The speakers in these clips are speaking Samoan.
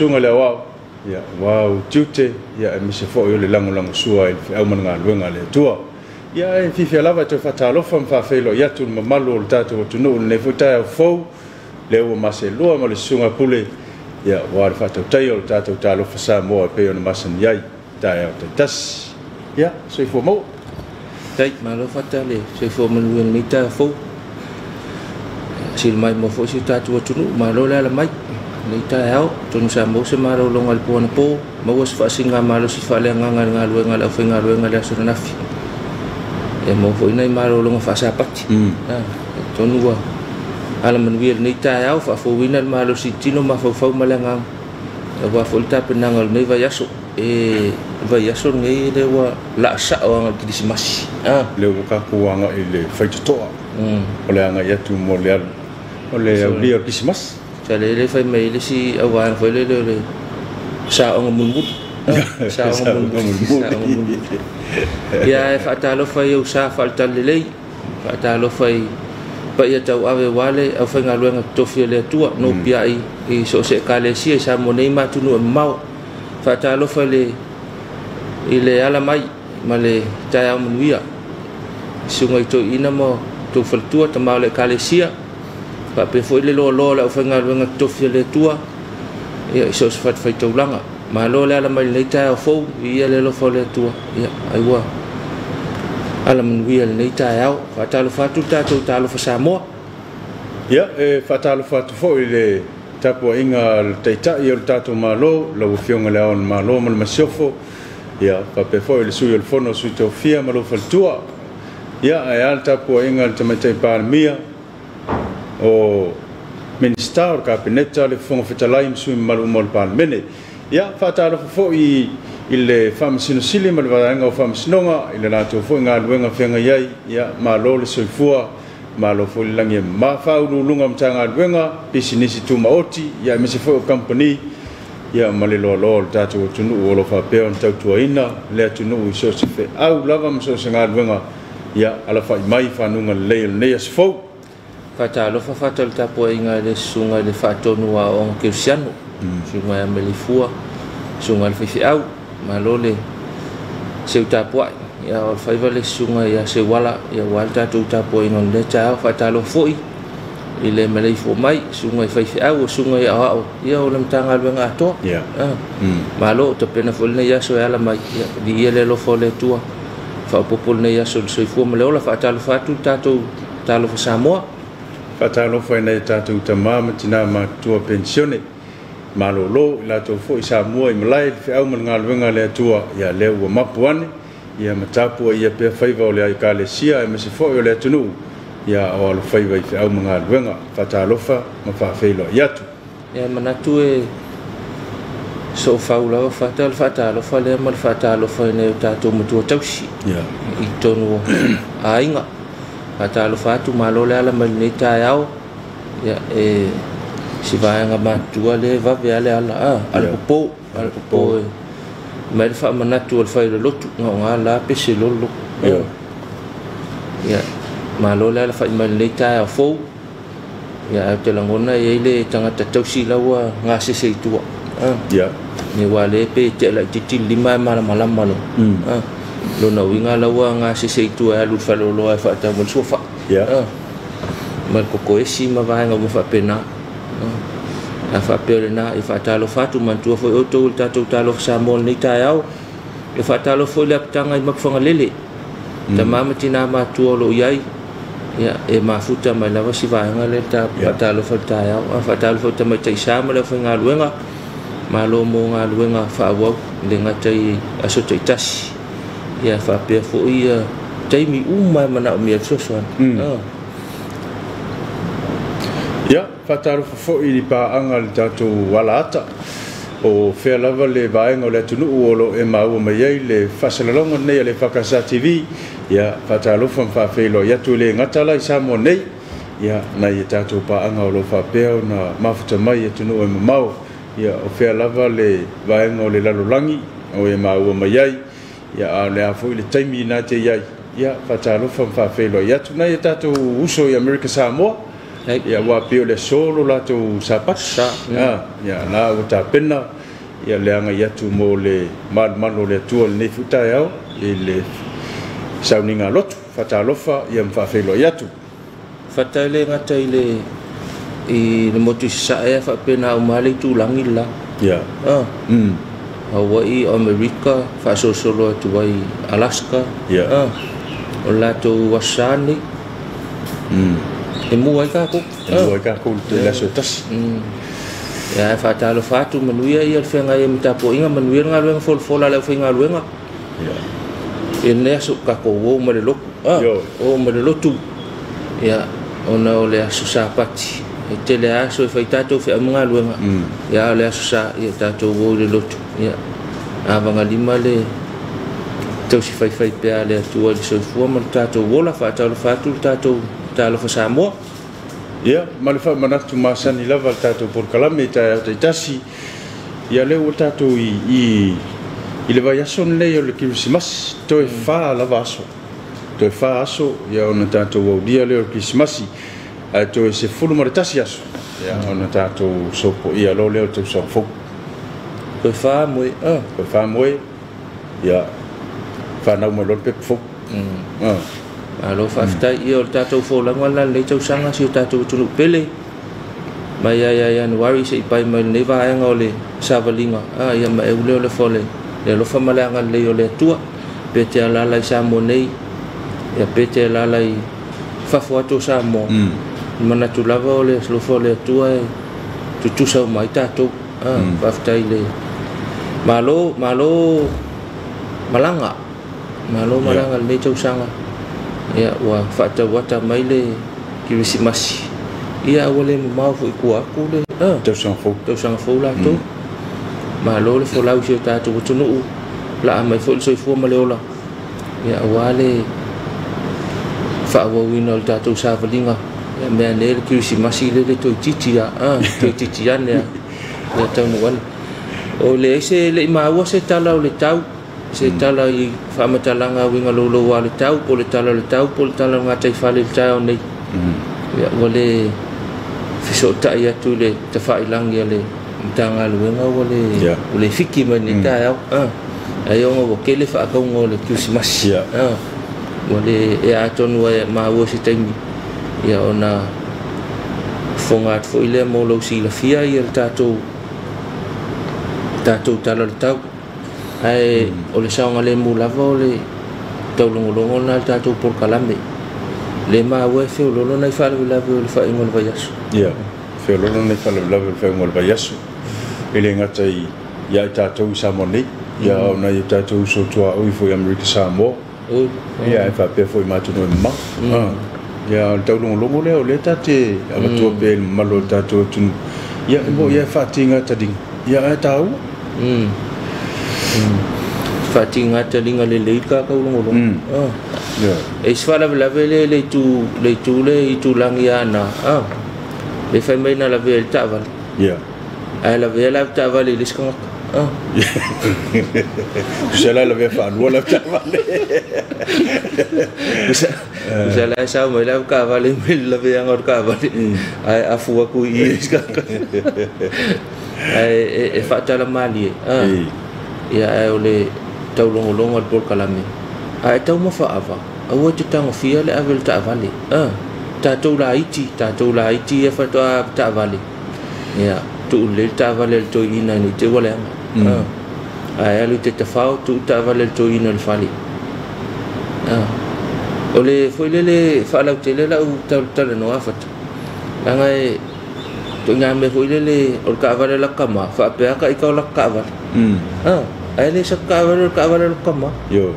susuga i le Aoao, ia, aua ou tiute, ia, aemaise foi o le lagolagosua i le feau ma le galuega a le Atua. Ia, e fiafia lava e toe faatalofa ma faafeiloai atu i le mamalu o le tatou atunuu i lenei foi taeao fou, lea ua maselua ma le susuga Pule, ia, aua le faatautaia o le tatou Talofa Samoa e pei ona masani ai taeao taitasi. Ia, soifua maua. Tai, malo fata le soifua manuia i lenei taeao fou. Sili mai mo foi si o tatou atunuu, malo le ala mai lenei taeao. Atonu sa maua se malologa i le po anapo, maua se faasiligamalosi faaleagaga i le galuega a le aufaigaluega i le aso ananafi. Ia maua foi nai malologa faasapati. Atonu ua alamanuia i lenei taeao, faafouina le malosi i tino, mafaufau ma le agaga, aua foi le tapenaga o lenei vaiaso. E vaiaso lenei lea ua laasao aga i le Kerisimasi. Lea ua tatou agai i le faitotoa o le agai atu mo le alu o le aulia o le Kerisimasi. Sa le fai mai le isi auvaega foi lele o le saoga mulimuli. Saoga mulimuli. Saoga mulimuli. Ia, e faatalofa i ou sa faaletalelei, faatalofa i paia tauave aua le aufaigaluega totofi a le Atua, nopiai i so o se ekalesia i Samoa nei ma atunuu e mamao. Faatalofa i le ala mai ma le taeao manuia, susuga i toeaiina ma outou faletua, tama o le ekalesia, faapea foi le loaloa o le aufaigaluega totofi a le Atua, ia, i so o se fatafaitaulaga. Malo le ala mai lenei taeao fou, viia le alofa o le Atua, ia, ai ua alamanuia lenei taeao. Faatalofa atu le tatou Talofa Samoa. Ia, e faatalofa atu foi i le tapuaiga a le Taitai o le tatou Malo, lau Afioga i Le Ao o le Malo ma le Masiofo, ia, faapea foi le Sui o le Fono a Sui Tofia ma lou faletua. Ia, ae a le tapuaiga a le Tamaitai Palemia, o Minisita o le Kapeneta, le Fofoga Fetalai ma sui usufono mamalu uma o le Palemene. Ia, faatalofa foi i le Faamasino Sili ma le Vaega o Faamasinoga i le latou foi galuega feagai ai. Ia, malo le soifua, malo foi le lagi e mama. Faauluuluga o Matagaluega, pisinisi tumaoti, ia, aemaise foi o kamupani, ia, ma le loaloa o le tatou atunuu o lo o faapea ona tautuaina le atunuu i so o se feau lava ma so o se galuega. Ia, alafai mai fanuga lelei o lenei aso fou. Faatalofa fata i le tapuaiga i le susuga i le Faatonu o Aoga Kerisiano, susuga ia Meleifua, susuga i le Faifeau, malo le seu tapuai. Ia, o le faiva le susuga ia Seuala, ia, aua le tatou tapuaiga o lenei taeao. Faatalofa foi i le maleifua mai, susuga i faifeau, o susuga i aoao, ia, o le Matagaluega atoa. Malo, tapena foi lenei aso e ala mai, ia, viia le alofa o le Atua, faaopoopo lenei aso i le soifua ma le ola. Faatalofa atu le tatou Talofa Samoa. Faatalofa i nai o tatou tama ma tina matutua penisione malolo i latou foi sa mua i malae i le feau ma le galuega a le Atua, ia, lea ua mapu ane, ia, ma tapuaia pea faiva o le ekalesia aemaise foi o le atunuu, ia, o alofaiva i feau ma galuega. Faatalofa ma faafeiloai atu. Ia, manatu e soofau lava fata le faatalofa lea ma le faatalofa i nai o tatou matua tausi i totonu o aiga. Faatalofa atu, malo le ala mai lenei taeao. Ia, e si vaega matutua lea e vave lava le ala, alapopo, alapopo e mai le faamanatu o le fai o le lotu, gaoga la pese lolo. Ia, malo le alafai mai lenei taeao fou. Ia, ae ou te lagona e i ai le tagata tausi la ua gasese i tua. Ia, ua le pe tea laitiiti le lima e malamalama loa. Lona uiga la ua gasese i tua e alu i le faleoloa e faatau mai le suafa. Ma le kokoesi ma vaega uma faapena. A faapea o lena, e faatalofa atu, manatua foi outou i le tatou Talofa Samoa i lenei taeao. E faatalofa foi le apitaga i Mapuifagalele, tama ma tina matutua o lo o i ai, ia, e mafuta mai lava si vaega lea le faatalofa i le taeao. A faatalofa foi i tamaitai sa ma le aufaigaluega, malo mo galuega faaauau, le gata i aso taitasi, ia, faapea foi ia taimi uma e manaomia le fesoasoani. Ia, faatalofa foi i paaga i le tatou alaata, o fea lava le vaega o le atunuu o lo o e maua mai ai le faasalalauga lenei a le EFKS TV. Ia, faatalofa ma faafeiloai atu, e le gata la i Samoa nei, ia, nai a tatou paaga o lo o faapea ona mafuta mai i atunuu e mamao. Ia, o fea lava le vaega o le lalolagi o e maua mai ai, ia, a o le a foi le taimi na te i ai, ia, faatalofa ma faafeiloai atu nai a tatou uso i Amerika Samoa. Ia ua pio le solo latou sapati. Ia la ua tapena ia le agai atu mo le malumalu o le Atua i lenei foi taeao i le sauniga lotu. Faatalofa ia ma faafeiloai atu. Fatai le gata i le motu i sasae e faapena uma le itulagi la. Ia. Hawaii, Amerika, faasolosolo atu ai Alaska. Ia. O latou aso sa nei. E mua ai tatou. E mua ai tatou i le aso e tasi. Ia, e faatalofa atu manuia ia le feagai ai ma tapuaiga, manuia le galuega folafola a le aufaigaluega. Ia. I lenei aso tatou o ma le lotu. O ma le lotu. Ia, ona o le aso Sapati. E tele aso e fai tatou feau ma galuega. Ia, o le aso sa, ia tatou o i le lotu. Ia, avagalima le tausi faifai pea le Atua i le soifua ma le tatou ola. Faatalofa atu le tatou talofa Samoa. Ia, ma le faamanatu masani lava le tatou polokalame i taeao taitasi. Ia lea ua tatou i le vaiaso lenei o le Kerisimasi, toe 4 lava aso. Toe 4 aso, ia ona tatou aulia lea o le Kerisimasi. Ae toe 11 aso, ia ona tatou sopoia loa lea o le tausaga fou. Toe 4 moe. Toe 4 moe, ia whanau mai loa le pepa fou. Malo faafetai ia o le tatou folauga lena lenei tausaga si o tatou atunuu pele. Mai ia ia Ianuari se i pai mai lenei vaega o le savaliga. Ia ma e ule o le fole le alofa ma le agalelei o le Atua. Pe te alaala i Samoa nei, ia pe te alaala i fafo atu o Samoa. Manatu lava o le alofa o le Atua e tutusa uma ai tatou. Faafetai le malo, malo malaga. Malo malaga lenei tausaga. Ia ua faatauata mai le Kerisimasi. Ia ua le mamao foi tua atu le tausaga fou. Tausaga fou latou. Malo le folau i si o tatou atunuu. Laa mai foi le soifua ma le ola. Ia aua le faaauauina o le tatou savaliga. Ia mea nei le Kerisimasi le toeitiiti a. Toeitiiti ane a. Ia taunuu ane. O le ese le i maua se tala o le tau. Se tala i faamatalaga uiga louloua le tau, po le tala o le tau, po le tala o le gataifale i le taeao nei. Ia ua le fesootai atu i le tafailagi a le Matagaluega ua le fiki mai nei taeao. Ai ona ua tele faatauga o le Kerisimasi. Ua le e atonu ai maua se taimi. Ia ona fofoga atu foi lea mo lou silafia ia le tatou tala o le tau. Ae o le saogalemu lava o le taulogologo na le tatou polokalame. Le maua e feololo nai faalavelave o le faaiuga o le vaiaso. Ia, feololo nai faalavelave o le faaiuga o le vaiaso. E le gata i ia i tatou i Samoa nei, ia ona i tatou uso tuaoi foi i Amerika Samoa. Ia e faapea foi ma atunuu e mamao. Ia o le taulogologo lea o lea tate avatua pea i le mamalu o le tatou atunuu. Ia e mo ia e faatiga taliga. Ia ae tāua. Faatiga taliga lelei ka taulogologo. E se faalavelave le le itu le itu le itulagi ana. Le fai mai na lavea i le taavale. Ia. Ae lavea la taavale i le isi tagata. Tusa la lavea faalua la taavale. Tusa la e sau mai la taavale mai le laveaga o le taavale. Ae afu atu i i le isi tagata. Ae e faatalamalie. Ia ae o le taulogologo a le polokalame. Ae taumafa ava, aua te tagofia le ave le taavale. Tatou laiti ia faatoa taavale. Ia, tuu lelei le taavale a le toeaina nei te ua leaga. Ae alu i te tafao, tuu taavale a le toeaina i le fale. O le foi lele faalautele lau talanoa fata. Leaga e toeaina mea foi lele o le taavale la kama, faapea ka ika o la taavale. Ae le sa taavale o le taavale la kama. Ioe.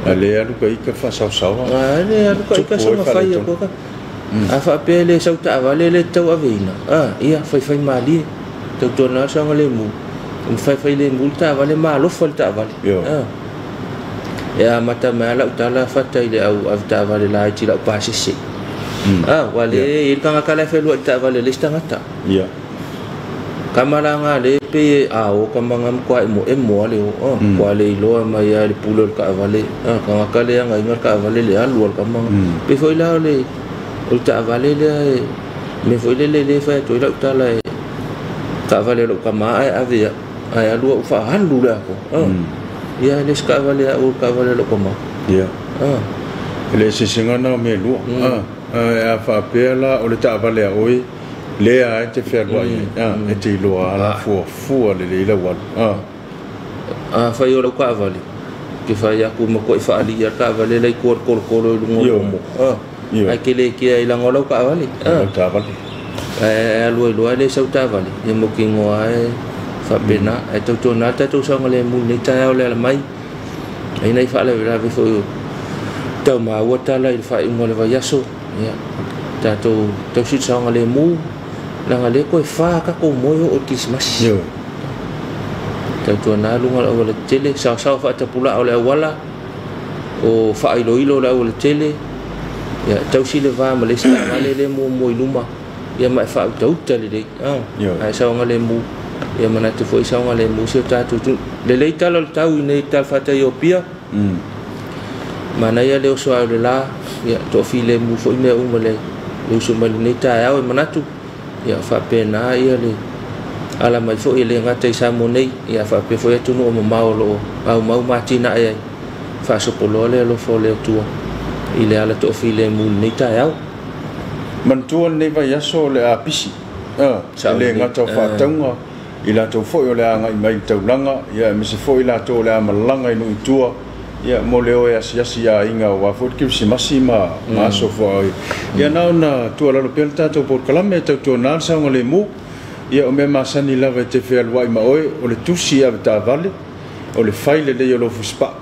A le alu ka ika faasaosaoa. A le alu ka ika soga fai a koka. A faapea le sau taavale le tau aveina. Ia faifai malie. Tautuana saoga lemu. Faifai lemu le taavale ma alofa le taavale. E amata mai lau tala fata i le au ave taavale laiti lau pasese. Ua le i le tagata la e fealuai i le taavale le isi tagata. Ia. Kamalanga le pe a o kamanga mkwa emo emo ale o kwa le iloa mai a le pule o le taavale. Tagata le agaiga le taavale le alu a le kamanga. Pe foi la o le O le taavale lea e mea foi lele lea e fai atu ai lau tala e taavale a lou tama ae ave au, ae alu au faaalu le atoa. Ia e le o se taavale a au o le taavale a lou tama. Ia. E le eseesega na o mea e lua. Ae a faapea la o le taavale a oe lea e te fealuai ai, e te iloa lava fuafua lelei lau alu. Afai o lau taavale, ke fai atu matuai faaali'i a le taavale la i tua i le tolotolo i luga o le omo. Ae te le kea i laga o lau taavale. Lau taavale. Ae alu ai loa le sau taavale, ia mautinoa e faapena. Ae tautuana le tatou saogalemu i lenei taeao le ala mai. Ai nai faalavelave foi o tau maua tala i le faaiuga o le vaiaso. Ia, tatou tausi le saogalemu, leaga lea toe fa tatou moe oo i le Kerisimasi. Tautuana luga o le aualatele, saosaoa faatapulaa o le auala, o faailoilo o le aualatele. Ia, tausi le va ma le isi taavale lea muamua i luma, ia ma e faautauta lelei. Ae saogalemu, ia manatu foi saogalemu si o tatou atunuu. Lelei tala o le tau i nei talafatai o Apia. Manaia le oso ae o le la, ia toafilemu foi mea uma le uso mai lenei taeao e manatu. Ia faapena ia le ala mai foi e le gata i Samoa nei, ia faapea foi atunuu mamao o loo aumau ma atinae ai. Faasopoloa le alofa o le Atua i le ala toafilemu i lenei taeao. Manatua lenei vaiaso o le a pisi, e le gata o faatauga, i latou foi o le a agai mai i le taulaga, ia aemaise foi i latou o le a malaga i nuu i tua, ia mo le o e asiasi i aiga aua foi le Kerisimasi ma aso foi. Ia na ona tuualalo pea le tatou polokalame e tautuana le saogalemu. Ia o mea masani lava e te fealuai ma oe, o le tusi avetaavale, o le fai lelei o lou fusipaa,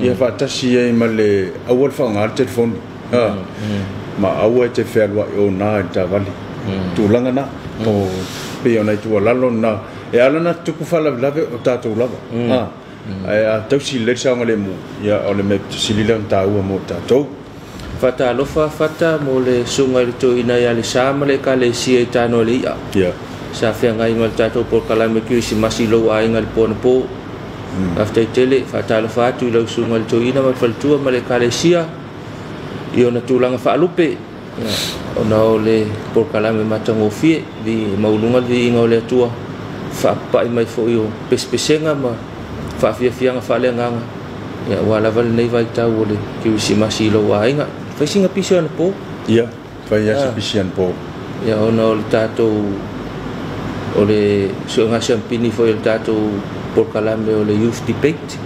ia faatasi ai ma le aua le faaaoga le telefoni, ma aua e te fealuai o na i le taavale. Tulaga na, o pei o nai tuualalo na, e ala ona tutupu faalavelave o tatou lava. Ae a tausi lelei le saogalemu, ia o le mea pito sili lea ona taua mo tatou. Faatalofa Fata mo le susuga i le toeaina ia Lesa ma le Ekalesia i Tanoa le I'a. Sa feagai ma le tatou polokalame Kerisimasi i lou aiga i le po anapo. Faafetai tele, faatalofa atu i lau susuga i le toeaina ma le faletua ma le Ekalesia i ona tulaga faalupe, ona o le polokalame matagofie, vi maualuga le viiga o le Atua, faapapai mai foi o pesepesega ma faafiafiaga faaleagaga, ia aua lava lenei vaitau o le Kerisimasi i lou aiga. Fai sina pisi o anapo. Ia, fai lava se pisi anapo. Ia, ona o le tatou, o le suega siampini foi o le tatou polokalame o le Youth Debate,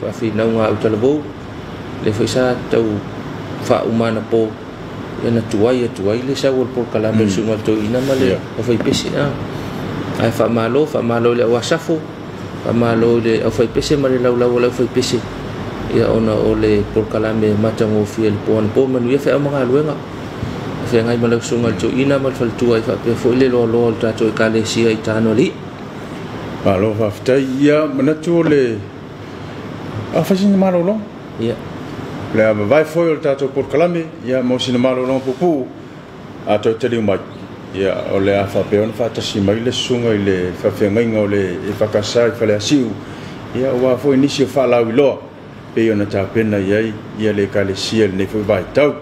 faafinauga a Utalavou, lea foi sa tau faauma anapo, ia na tuai atu ai le sau o le polokalame o le susuga i le toeaina ma le aufaipese. Ae faamalo, faamalo i le auasafo, faamalo i le aufaipese ma le laulau o le aufaipese, ia ona o le polokalame matagofie i le po anapo. Manuia feau ma galuega, feagai ma lau susuga i le toeaina ma le faletua ai faapea foi le loaloa o le tatou Ekalesia i Tanoalii. Malo faafetai. Ia manatu o le a fai sina malologa. Ia. Le a vavae foi o le tatou polokalame, ia mo sina malologa puupuu a toe taliu mai. Ia o le a faapea ona faatasi mai le susuga i le faafeagaiga o le EFKS i Faleasiu, ia aua foi nisi o faalauiloa pei ona tapena i ai ia le Ekalesia i lenei foi vaitau.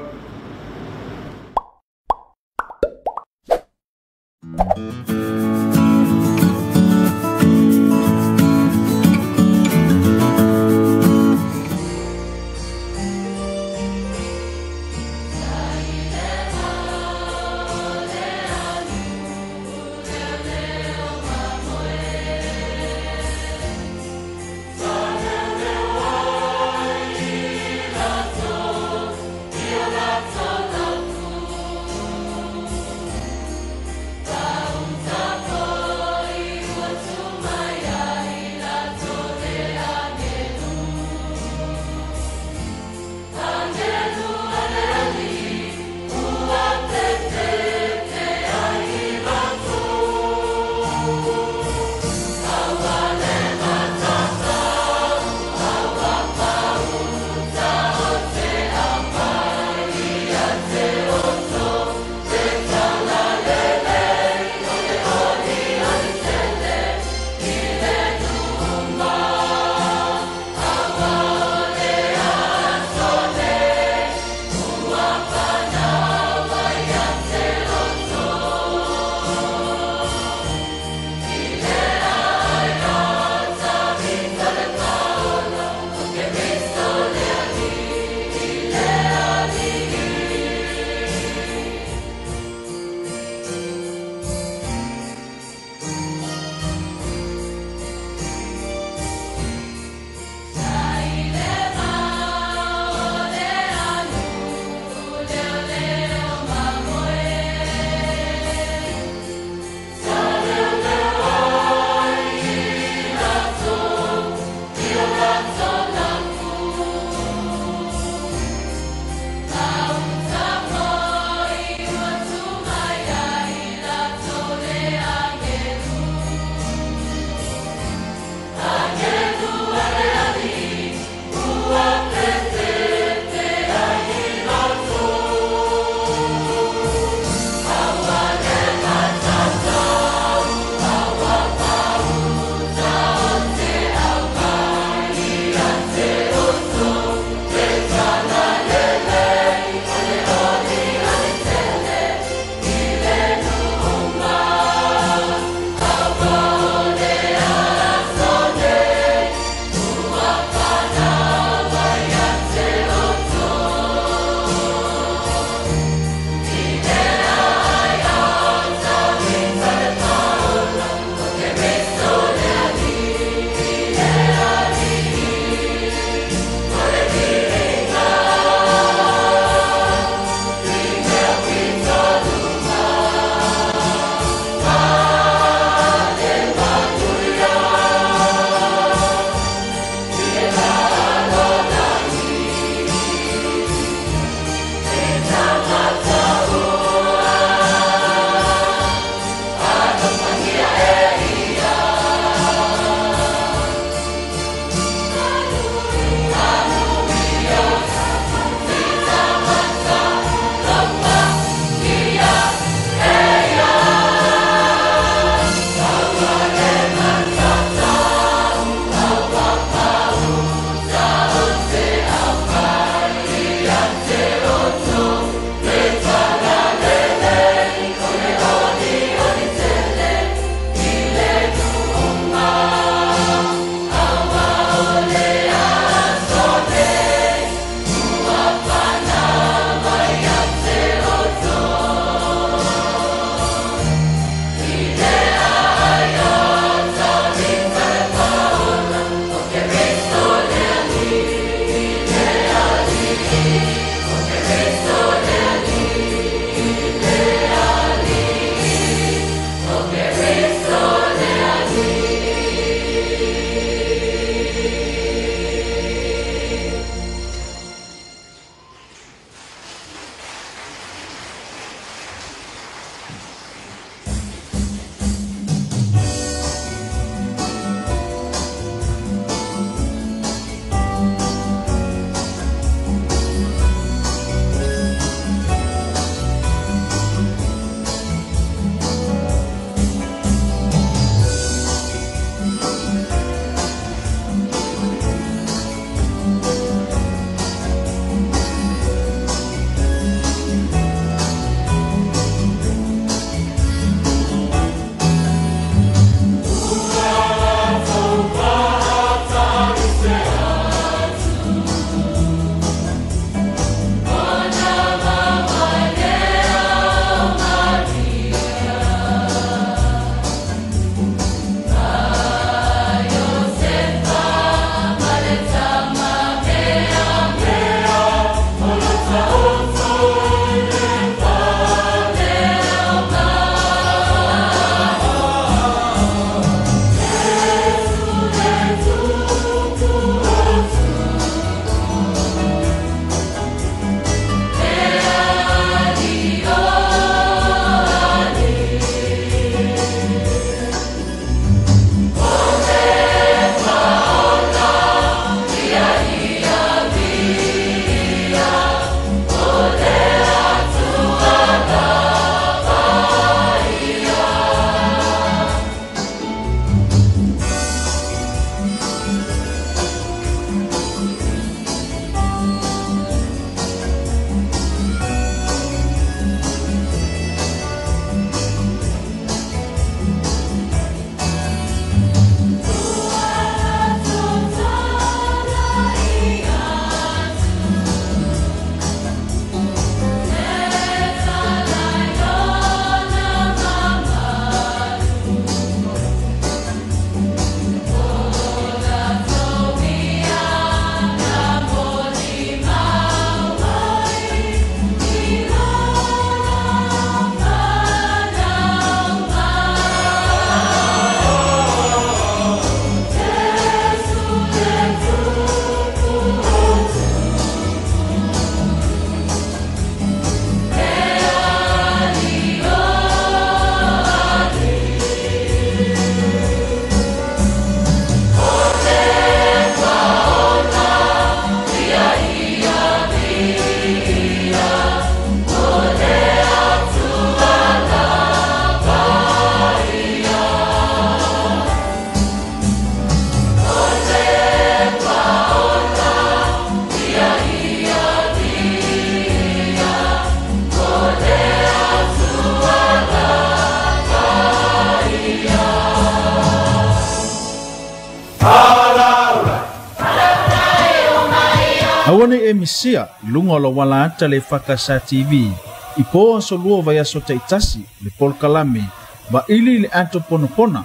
Aua nei e misia i luga o lau alaata le EFKS TV i po aso lua o vaiaso taitasi le polokalame vaili i le ato ponapona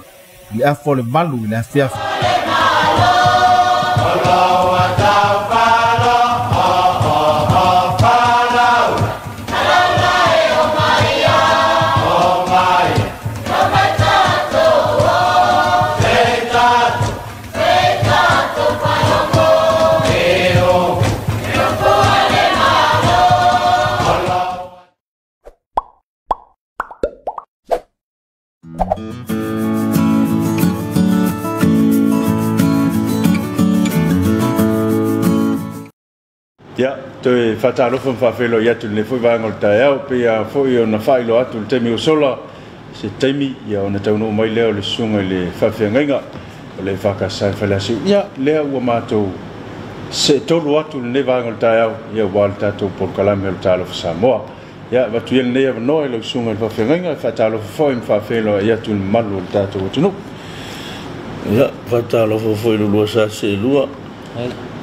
i le 7:30 i le afiafi. Ia, toe faatalofa ma faafeiloai atu i lenei foi vaega o le taeao, pei lava foi ona faailoa atu i le taimi ua sola, se taimi ia ona taunuu mai lea o le susuga i le faafeagaiga o le EFKS i Faleasiu. Ia, lea ua matou seetolu atu i lenei vaega o le taeao, ia aua le tatou polokalame o le Talofa Samoa. Ia, avatu ia lenei avanoa i lau susuga i le faafeagaiga, e faatalofa foi ma faafeiloai atu i le mamalu o le tatou atunuu. Ia, faatalofa foi i le lua sa seelua.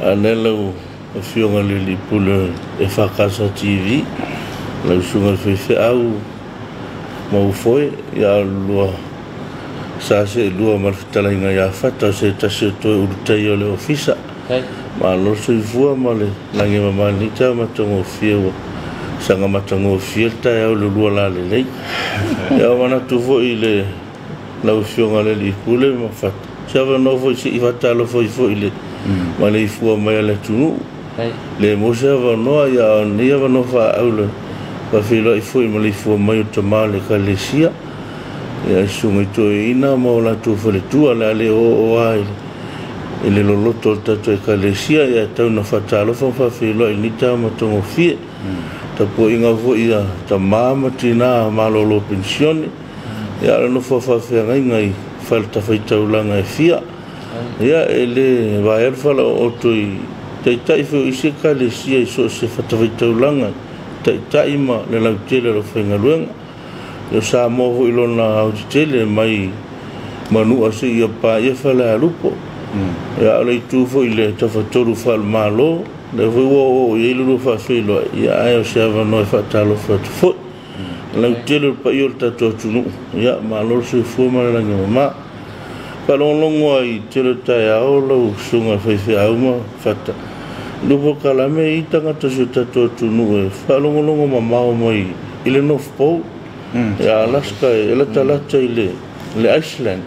A lea lau afioga i le alii pule EFKS TV, lau susuga i le faifeau Maufoe, ia lua sa seelua ma le fetalaiga ia Fata o se tasi o toe ulutai o le ofisa. Malo le soifua ma le lagi e mama i lenei taeao matagofie ua saga matagofie le taeao i le lua lalelei. Ia manatu foi i le lau afioga i le alii pule ma Fata, se avanoa foi se i faatalofa ai foi i le maleifua mai a le atunuu. Le maua se avanoa, ia lenei avanoa faaau le faafeiloai foi i maleifua mai o tama o le Ekalesia, ia susuga i toeaiina ma o latou faletua, le a le oo lava i le loloto o le tatou Ekalesia, ia tau na faatalofa ma faafeiloai i lenei taeao matagofie. Tapuaiga foi ia tama ma tina malolo penisione, ia o le nofo a faafeagaiga i faletafaitaulaga e fia. Ia e le vaea le falaooto i taitai foi o isi Ekalesia i so o se fatafaitaulaga, taitai ma le lautele o le aufaigaluega. Ia o Samoa foi lona aotetele mai Manua seia paia Falealupo. Ia o le itu foi i le tafatolu faalemalo, lea foi ua oo i ai le lua faafeiloai, ia ae o se avanoa e faatalofa atu foi. Lautele o le paia o le tatou atunuu, ia malo le soifua ma le lagi e mama. Faalogologo ai i tele o taeao lau susuga i le faifeau ma Fata, i le polokalame i tagata o si o tatou atunuu e faalogologo mamao mai i le North Pole, ia Alaska e latalata i le Iceland.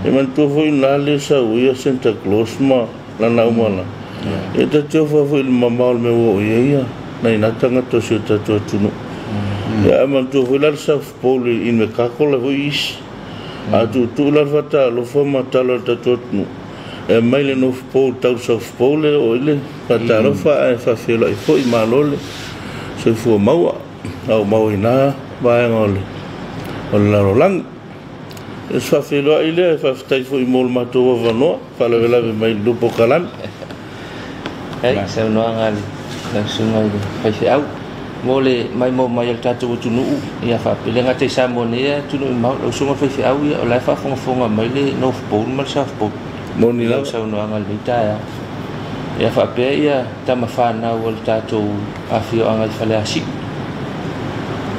E manatua foi na le sau ia Santa Claus ma lana aumala. E ta te ofa foi i le mamao o le mea ua oo i ai ia nai nā tagata o si o tatou atunuu. Ia ae manatua foi la le South Pole i Mekako la foi isi. A tuutuu la le faatalofa ma tala o le tatou atunuu, e mai le North Pole tau South Pole e oo i le faatalofa ae faafeiloai foi, malo le soifua maua, au mau i nā vaega o le lalolagi. E se faafeiloai lea, e faafetai foi mo le matou avanoa, faalavelave mai i le polokalame. Hei, saunoaga a le lau susuga i le faifeau mo le maimoa mai o le tatou atunuu, ia faapea le gata i Samoa nei ae atunuu mamao. Lau susuga i le faifeau, ia o la e faafogafoga mai le North Pole ma le South Pole. Moni Lau lava. saunoaga i lenei taeao. Ia faapea ia tama fanau o le tatou afioaga i Faleasiu.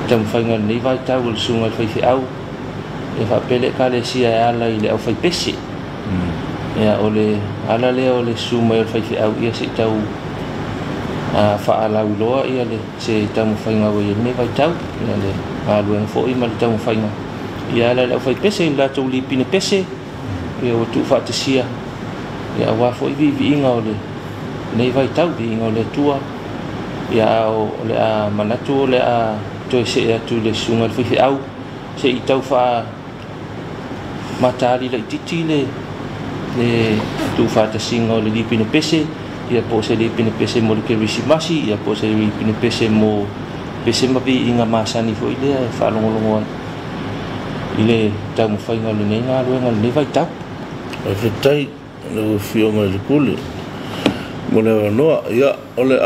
Taumafaiga o lenei vaitau o le susuga i le faifeau, ia faapea le Ekalesia e ala i le aufaipese. Ia o le ala lea o le susu mai o le faifeau ia se i tau faalauiloa ia le se taumafaiga ua i ai lenei vaitau, ia le galuega foi ma le taumafaiga ia ala i le aufaipese i le latou lipine pese, ia ua tuufaatasia ia aua foi viiviiga o lenei vaitau, viiga o le Atua. Ia o le a manatu o le a toe see atu i le susuga i le faifeau se i tau faa mataali laitiiti le tuufaatasiga o le lipine pese, ia po o se lipine pese mo le Kerisimasi, ia po o se lipine pese mo pese ma viiga masani foi lea e faalogologo ai i le taumafaiga o lenei galuega o lenei vaitau. Faafetai lau afioga i le pule mo le avanoa. Ia o le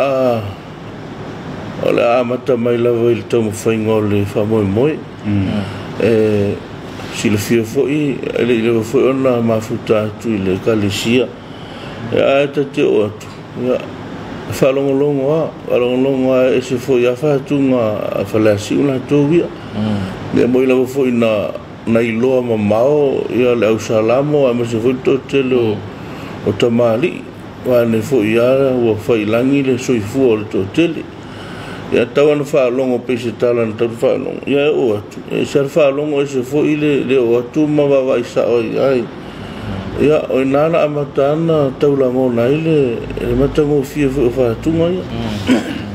a amata mai lava i le taumafaiga o le faamoemoe. E silafia foi, e le i leva foi ona mafuta atu i le Ekalesia. Ia ae ta te oo atu, ia Faalogologo a e se foi a faatuga a Faleasiu latou ia. Ia moi lava foi na iloa mamao ia le ausalamo aemaise foi le toatele o tamalii ua foi ia ua failagi le soifua o le toatele. Ia tau ana faalogo pei se tala na tau faalogo ia e oo atu e se faalogo e se foi le oo atu ma vaavaai sao ai. Ia o ina na amata ana taulagona ai le matagofie foi o faatuga ia.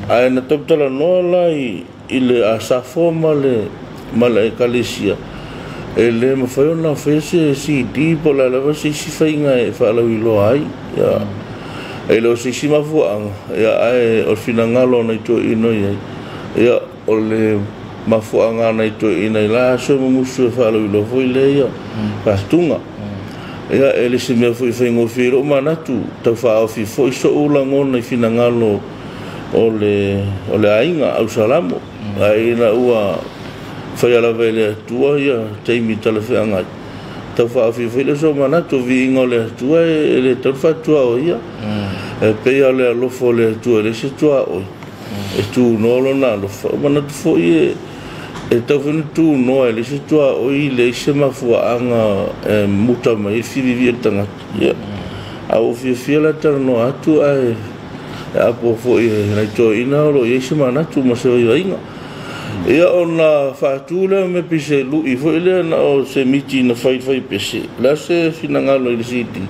Ae na tautalanoa la i le asafo ma le ekalesia e le mafai ona faia se CD po o le a lava se isi faiga e faalauiloa ai. Ia e le o se isi mafuaaga ia ae o le finagalo o nai toeaina i ai. Ia o le mafuaaga a nai toeaina i la aso e mumusu e faalauiloa foi lea ia faatuga. Ia e le se mea foi faigofie i lou manatu tau faaofi foi so'u lagona i finagalo o le aiga ausalamo. Ae ina ua faia lava e le Atua ia taimi talafeagai tau faaofi foi le so manatu viiga o le Atua e le tau faatuaoi ia. E pei o le alofa o le Atua e le se tuaoi e tunoa lona alofa. O manatu foi e tau foi na tunoa e le se tuaoi le se mafuaaga e muta mai e fivivi e le tagata. Ia a ua fiafia la talanoa atu ae apo foi e nai toeaina o lo o i ai se manatu ma se vaivaiga. Ia ona faatu lea me pei se lui foi lea na o se miti na fai pese la se finagalo i le CD.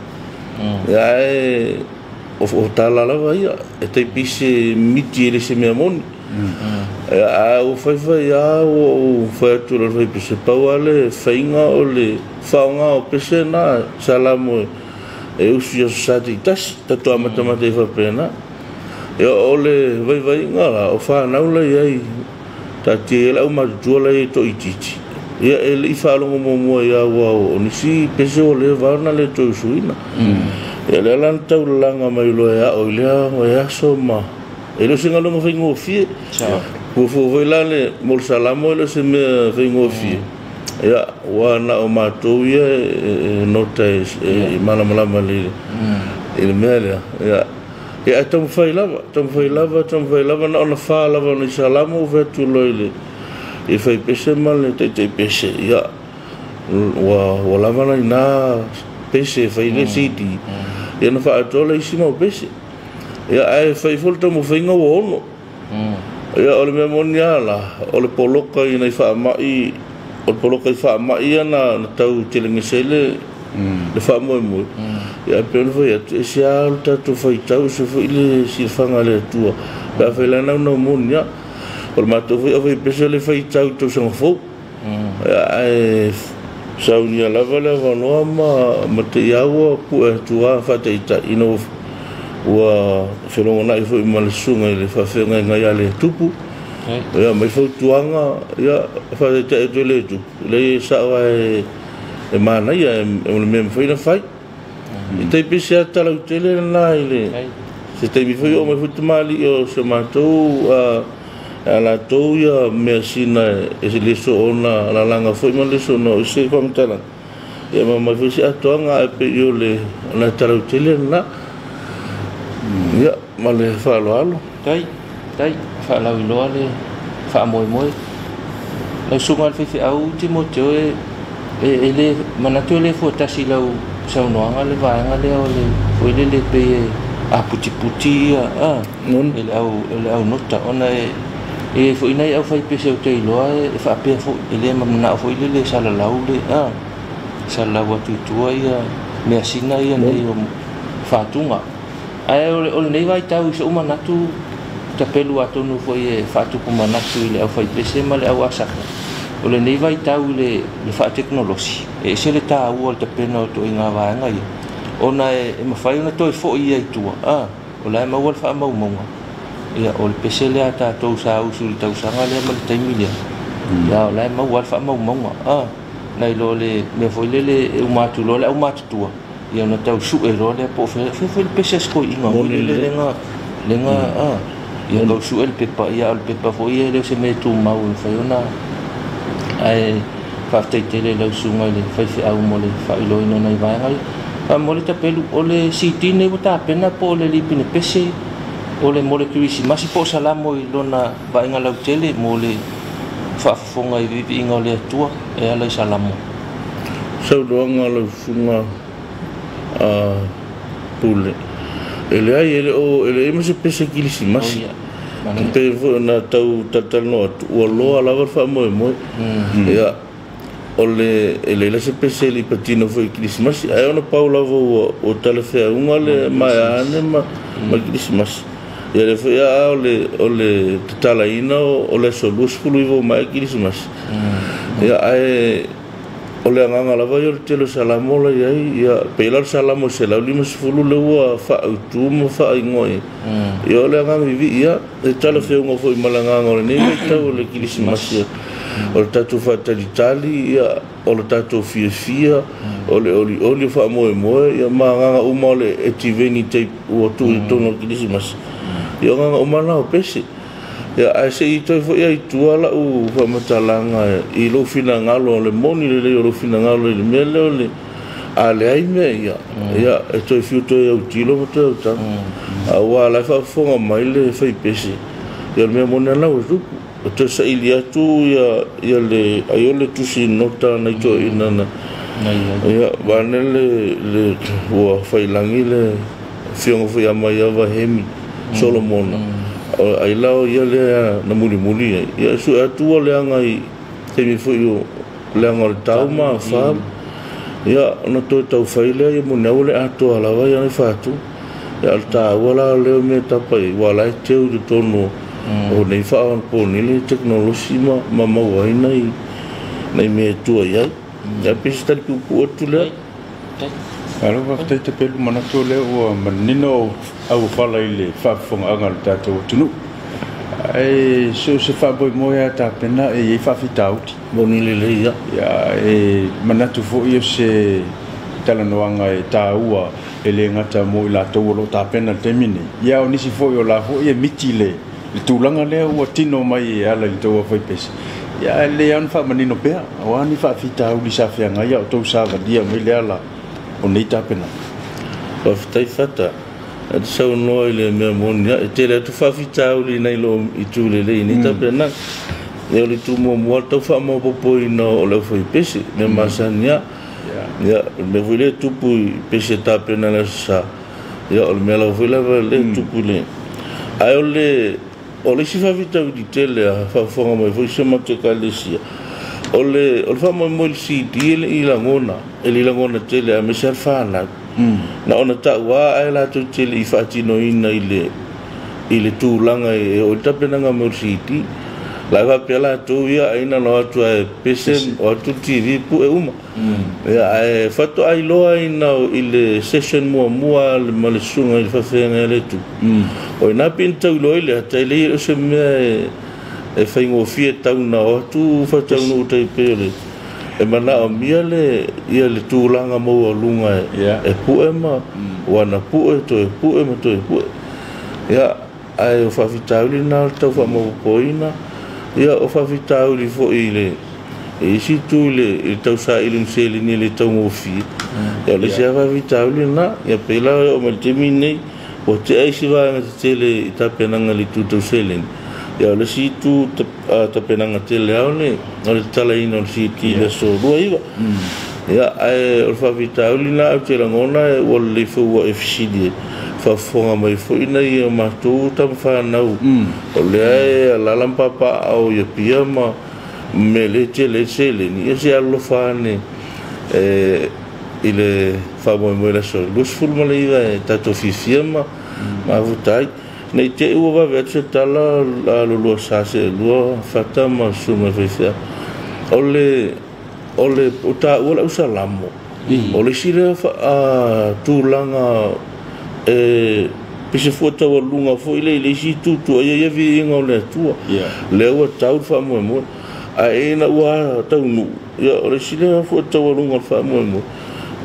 Ia ae o tala lava ia e tai pei se miti e le se mea moni. Ia a ua faifai a ua ou fai atu le fai pese pau a le faiga o le faaaoga o pese na salamo e usu i aso sa taitasi tatou amatamata i faapena. Ia o le vaivaiga la o fanau la i ai taatia ai le aumatutua la i ai toaitiiti. Ia e lei faalogo muamua ia ua o nisi pese o leva ona le toe usuina. Ia lea la na taulalaga mai loa e ao i lea aso ma e le o se galuega faigofie. Fuafua foi la le mo le salamo e le o se mea faigofie. Ia ua na o matou ia e nota e malamalama i le mea lea. Ia ae taumafai lava na ona fa lava o nai salamo ua fai atu loa i le faipese ma le taitaipese. Ia ua lava nai na pese e fai le CD. Ia na faatoa le isi mau pese. Ia ae fai foi le taumafaiga ua ono. Ia o le mea moni lava la o le poloka i nai faamai o le poloka i faamai ia na tau telegese ai le faamoemoe. Ia pei ona fai atu e se a o le tatou faitau se foi le silafaga a le Atua pe a fai la naunau moni ia. O le matou foi aufaipese le faitau i tausaga fou. Ia ae saunia lava le avanoa ma teiau ua pue atu lava faataitai ina ua felogonai foi ma le susuga i le faafeagaiga ia le tupu. Ia mai fautuaga ia faataitai atu e le tupu leai e sao lava e manaia e o le mea mafai ona fai. I tai pese a talautele lena i le se taimi foi oo mai foi tamalii o se matou a latou ia measina e le soona lalaga foi ma le soona o se faamatalaga. Ia ma mai foi se atoaga ae pei o le ona talautele lena. Ia ma le faaaloalo. Tai faalauiloa le faamoemoe. Lau susuga i le faifeau Timoteo e le manatu e le fuatasi lau saunoaga le vaega lea o le foi lele pei e aputiputi ia e le au nota ona e foi nai au faipese o te iloa e faapea foi e le manao foi lele salalau le salalau atu i tua ia measina ia nei o faatuga. Ae o lenei vaitau i so'u manatu tapelu atonu foi e faatupu manatu i le au faipese ma le au asafo. O lenei vaitau i le faateknolosi e ese le taua o le tapena o toaiga vaega ia ona e mafai ona toe foi ia i tua o la e maua le faamaumauga. Ia o le pese lea tatou sa usu i le tausaga lea ma le taimi lea. Ia o la e maua le faamaumauga nai lo le mea foi lele e uma atu loa le aumatutua ia ona tau su'e loa lea po o fea foi le pese a se koi'iga foi lele lega ia tau su'e le pepa ia o le pepa foi ia e le o se mea e tumau e mafai ona ae faafetai tele i lau susuga i le faifeau mo le faailoaina o nai vaega ia. Faamole tapelu o le CD nei ua tapena po o le lipine pese O le mo le Kerisimasi po o Salamo i lona vaaiga lautele mo le faafofoga i viiviiga o le Atua e ala i Salamo. Saunoaga lau susuga Pule. E leai e le o e leai ma se pese Kerisimasi. Pei foi ona tau talatalanoa atu, ua loa lava le faamoemoe. Ia, o le e leai la se pese e le i patino foi i Kerisimasi, ae ona pau lava ua talafeauga le maea ane ma Kerisimasi. Ia lea foi a o le tatalaina o le aso 29 ua maea Kerisimasi. Ia ae o le agaga lava ia o le tele o Salamo la i ai, ia pei la o le Salamo 150 lea ua faaautu ma faaigoa i ai. Ia o le agaga viivii ia, e talafeauga foi ma le agaga o lenei vaitau o le Kerisimasi, o le tatou faatalitali, ia o le tatou fiafia, o le olioli o faamoemoe, ia ma agaga uma o le etiveni tai ua tuu i totonu o le Kerisimasi. Ia o agaga uma na o pese. Ia ae se i toe foi ai i tua lau faamatalaga i lou finagalo, o le moni lelei o lou finagalo i le mea lea o le a leai mea ia, ia e toe fiu toe autilo ma toe autaga. Aua la e faafofoga mai le faipese, ia o le mea moni lava ua tupu. O toe saili atu ia le ai o le tusi nota nai toeaiina na ia vaeane le ua faiilagi le afioga foi ia Maiava Hemi Solomona. Ai la o ia lea na mulimuli ai. Ia sue atu ua leaga i taimi foi o leaga o le tau ma afa. Ia ona toe taufai lea ia moni au le atoa lava ia na faatu. Ia o le taua la lea o mea tapa i ai, ua la e teu i totonu o nei faaonaponei le teknolosi ma maua ai nai mea e tua i ai. Ia pei se tali puupuu atu lea. Malo faafetai Tapelu, manatu lea ua manino auofala i le faafofogaaga a le tatou atunuu. Ae so o se faamoemoe a tapena e i ai faafitauli. Moni lelei ia. Ia e manatu foi o se talanoaga e taua e le gata mo i latou o lo o tapena i le taimi nei. Ia o nisi foi o la foi e miti le tulaga lea ua tino mai e ala i le tou aufaipese. Ia e lelei lava ona faamanino pea, aua ni faafitauli sa feagai a o tou savalia mai le ala o nei tapenaga. Faafetai Fata, e te saunoa i le mea moni ia, e tele atu faafitauli nai lo itu lelei i nei tapenaga. Ia o le itu muamua le tau faamaopoopoina o le aufaipese, mea masani ia. Ia, o le mea foi lea e tupu i pese e tapena i le aso Sa, ia o le mea lava foi lava lea e tupu i le... Ae o le isi faafitauli tele a faafofoga mai foi si o matou ekalesia, o le faamoemoe i le CD e le i lagona, e le i lagona tele aemaise lava le fanau. Na ona taua ae latou te le i faatinoina i le tulaga e oo i le tapenaga mai o le CD. La e faapea latou ia aina na o atu ae pese, o atu le TV pue uma. Ia ae faatoa iloa ina i le session muamua ma le susuga i le faafeagai a le Atua. O ina pei na tau iloa i le ata, e leai o se mea e faigofie tau na o atu faataunuu tai pei o le e manaomia le ia le tulaga maualuga e pue ma ua na pue toe pue ma toe pue. Ia ae o faafitauli na o le tau faamaopoopoina, ia o faafitauli foi i le isi itu i le tau saili o seleni e le taugofie. Ia o le isi lava faafitauli na, ia pei la e oo mai i le taimi lenei, ua tea isi vaega tetele i tapenaga i le itu tau seleni. Ia o le isi itu tapenaga tele lava o le tatalaina o le CD i le aso 29. Ia ae o le faafitauli na ou te lagona ua lelei foi ua e fesili e faafofoga mai foi nai o matou tamafanau. O lea e alaala ma papaaao i Apia ma mea le tele ai seleni, ia se alolofa ane i le faamoemoe i le aso 29 e tatou fiafia ma mafuta ai. Nei te i ua vave atu se tala a lolua sa seelua Fata ma susuga i faifeau. O le o taua le ausalamo, o le isi lea tulaga e pei se fua taualuga foi lea i le isi itu tuuaia ia viiga o le Atua. Lea ua tau le faamoemoe. Ae ina ua taunuu, ia o le isi lea fua taualuga o le faamoemoe,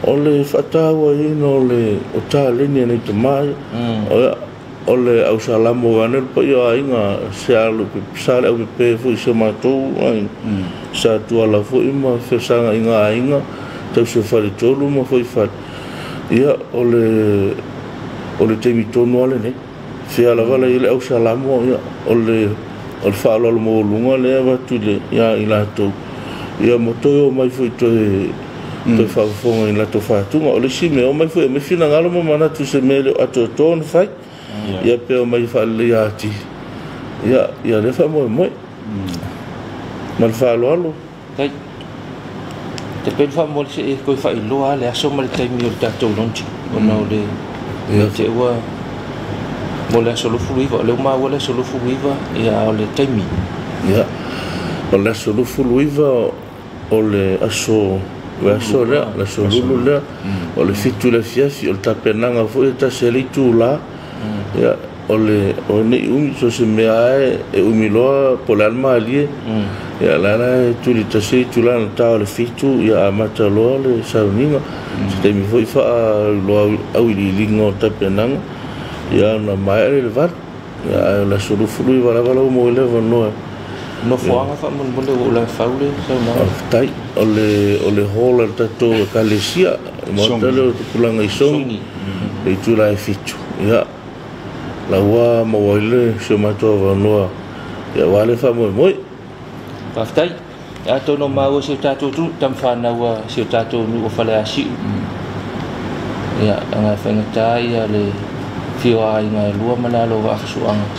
o le faatauaina o le o taleni a nei tama ia. O le ausalamo vaeane le paia o aiga se alu sa le aupepe foi si o matou aiga. Sa tuala foi ma fesagaiga aiga tausi o faletolu ma foi fale. Ia o le taimi tonu lava lenei. Fia lava la i le au salamo ia o le faaaloalo maualuga lea e avatu ia i latou ia ma toe omai foi toe faafofoga i latou faatuga. O le isi mea, omai foi e finagalo ma manatu i se mea e le o atoatoa ona fai. Ia pe omai faaleleia atili ia lea faamoemoe. Ma le faaaloalo. Tai. Te pelu faamoe se e koe faailoa le aso ma le taimi o le tatou launching. Ona o le te ua mo le aso 29, o le uma ua le aso 29, ia o le taimi. Ia, o le aso 29 o le aso lea, le aso lulu lea, o le 7 le afiafi, o le tapenaga foi e tasi e le itula. Ia, o le nei umi, so se mea e umi loa po o le a le malie. Ia la la e tuli tasi itula na tā o le 7, ia amata loa le sauniga. Se taimi foi faailoa auiliiliga o tapenaga, ia na maea le 8. Ia ae o le aso 29 lava lau mo le avanoa. Nofoaga faamolemole ua ou lafau le saunoaga. Faafetai. O le hall a le tatou ekalesia, le maota lea o tupulaga i Sogi, le itula e 7. Ia, la ua maua ai le si o matou avanoa, ia aua le faamoemoe. Faafetai. Atonu o maua si o tatou atunuu, tamawhanaua si o tatou nuu o Faleasiu. Ia, anga e whaingata ia le whioa i ngā lua ma le alo vaafasuanga.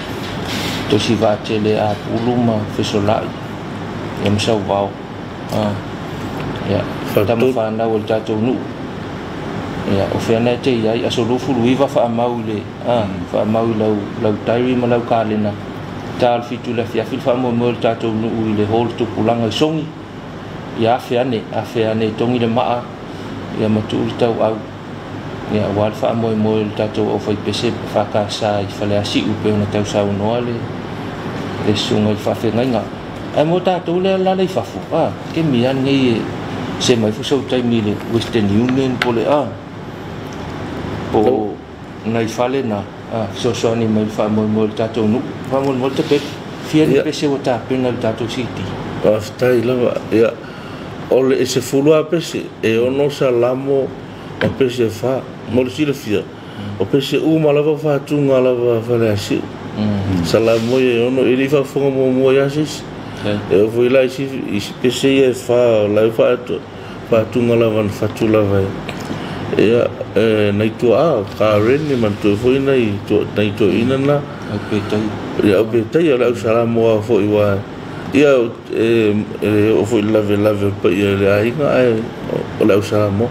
Tosi vaatele a pulu ma fesolai. Ia masau vao. Ia, tamawhanau o le tatou nuu. Ia, o whiana e te iai, aso 29 whaamau i le, whaamau i lau diary ma lau kalena. Tā le 7 le afiafi le faamoemoe le tatou nuu i le hall tupulaga i Sogi. Ia afe ane tongi le maa, ia matuu le tauau. Ia aua le faamoemoe le tatou aufaipese whakasa i Faleasiu pe ona tausaunoa le susuga i le faafegaiga. Ae mo tatou lea lala i fafo, ke mea nei e se mai fo sau taimi i le Western Union po le po nai fale na fesoasoani mai le faamoemoe le tatou nuu. Faamoemoe le tapete, fia ni pese ua tapena le tatou city. Faafetai lava. Ia, o le e 10 a pese, e 6 salamo ma pese 4. Mo le silafia, o pese uma lava faatuga lava Faleasiu. Salamo ia e 6, e le i faafofoga muamua ia se isi. E oo foi la isi pese ia e 4, o la e faatuga lava na fatu lava e. Ia, nai tuaa, Karen, manatua foi nai toeaina na. Au petai. Ia, au petai, o le au salamoa foi ua. Ia, e oo foi lavelave o le paia i le aiga, ae o le au salamoa.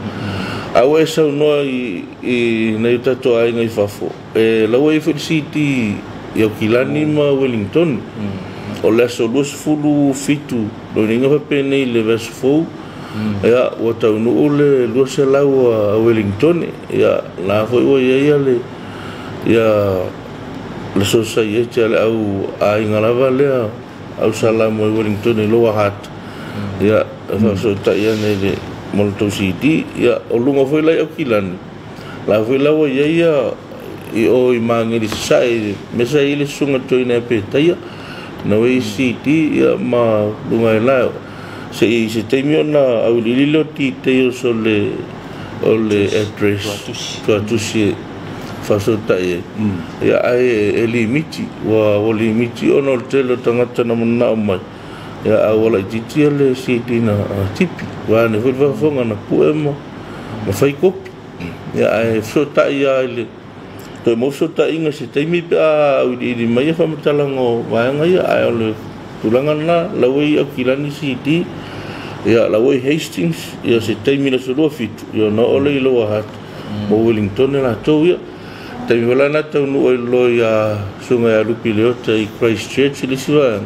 A ua e saunoa i nai o tatou aiga i fafo, e laua ai foi le CD i Aukilani ma Wellington. O le aso 27, loiga faapenei le vaiaso fou. Ia, ua taunuu le 200 a Wellington. Ia, la foi ua iai le ia le society a le au aiga lava lea au salamo i Wellington i Lower Hutt. Ia, e faafesootai ane i le mo le tou CD. Ia, o luga foi la i Aukilani. La foi la ua iai ia i o i Mageli Sasae, me sa i le susuga toeaina e Petaia. Na ua i CD ia ma luga e la. Se i se taimi ona auiliili lea o details o le address tuatusi e faafesootai ai. Ia, ae e limiti, ua limiti ona o le tele o tagata na mananao mai. Ia, a ua laitiiti le CD na tipi. Ua ane foi le faafofoga na pue ma fai kopi. Ia, ae fesootai lava i le toe mau fesootaiga se taimi pe a auiliili mai ia faamatalaga o vaega ia. Ae o le tulaga lena, laua i Aukilani CD, ia laua i Hastings, ia se taimi le aso 27, ia ona oo lea i Lower Hutt, mo Wellington e latou ia. Taimi foi la na taunuu ai loa ia susuga ia Lupi Leota i Christchurch i le isi vaega.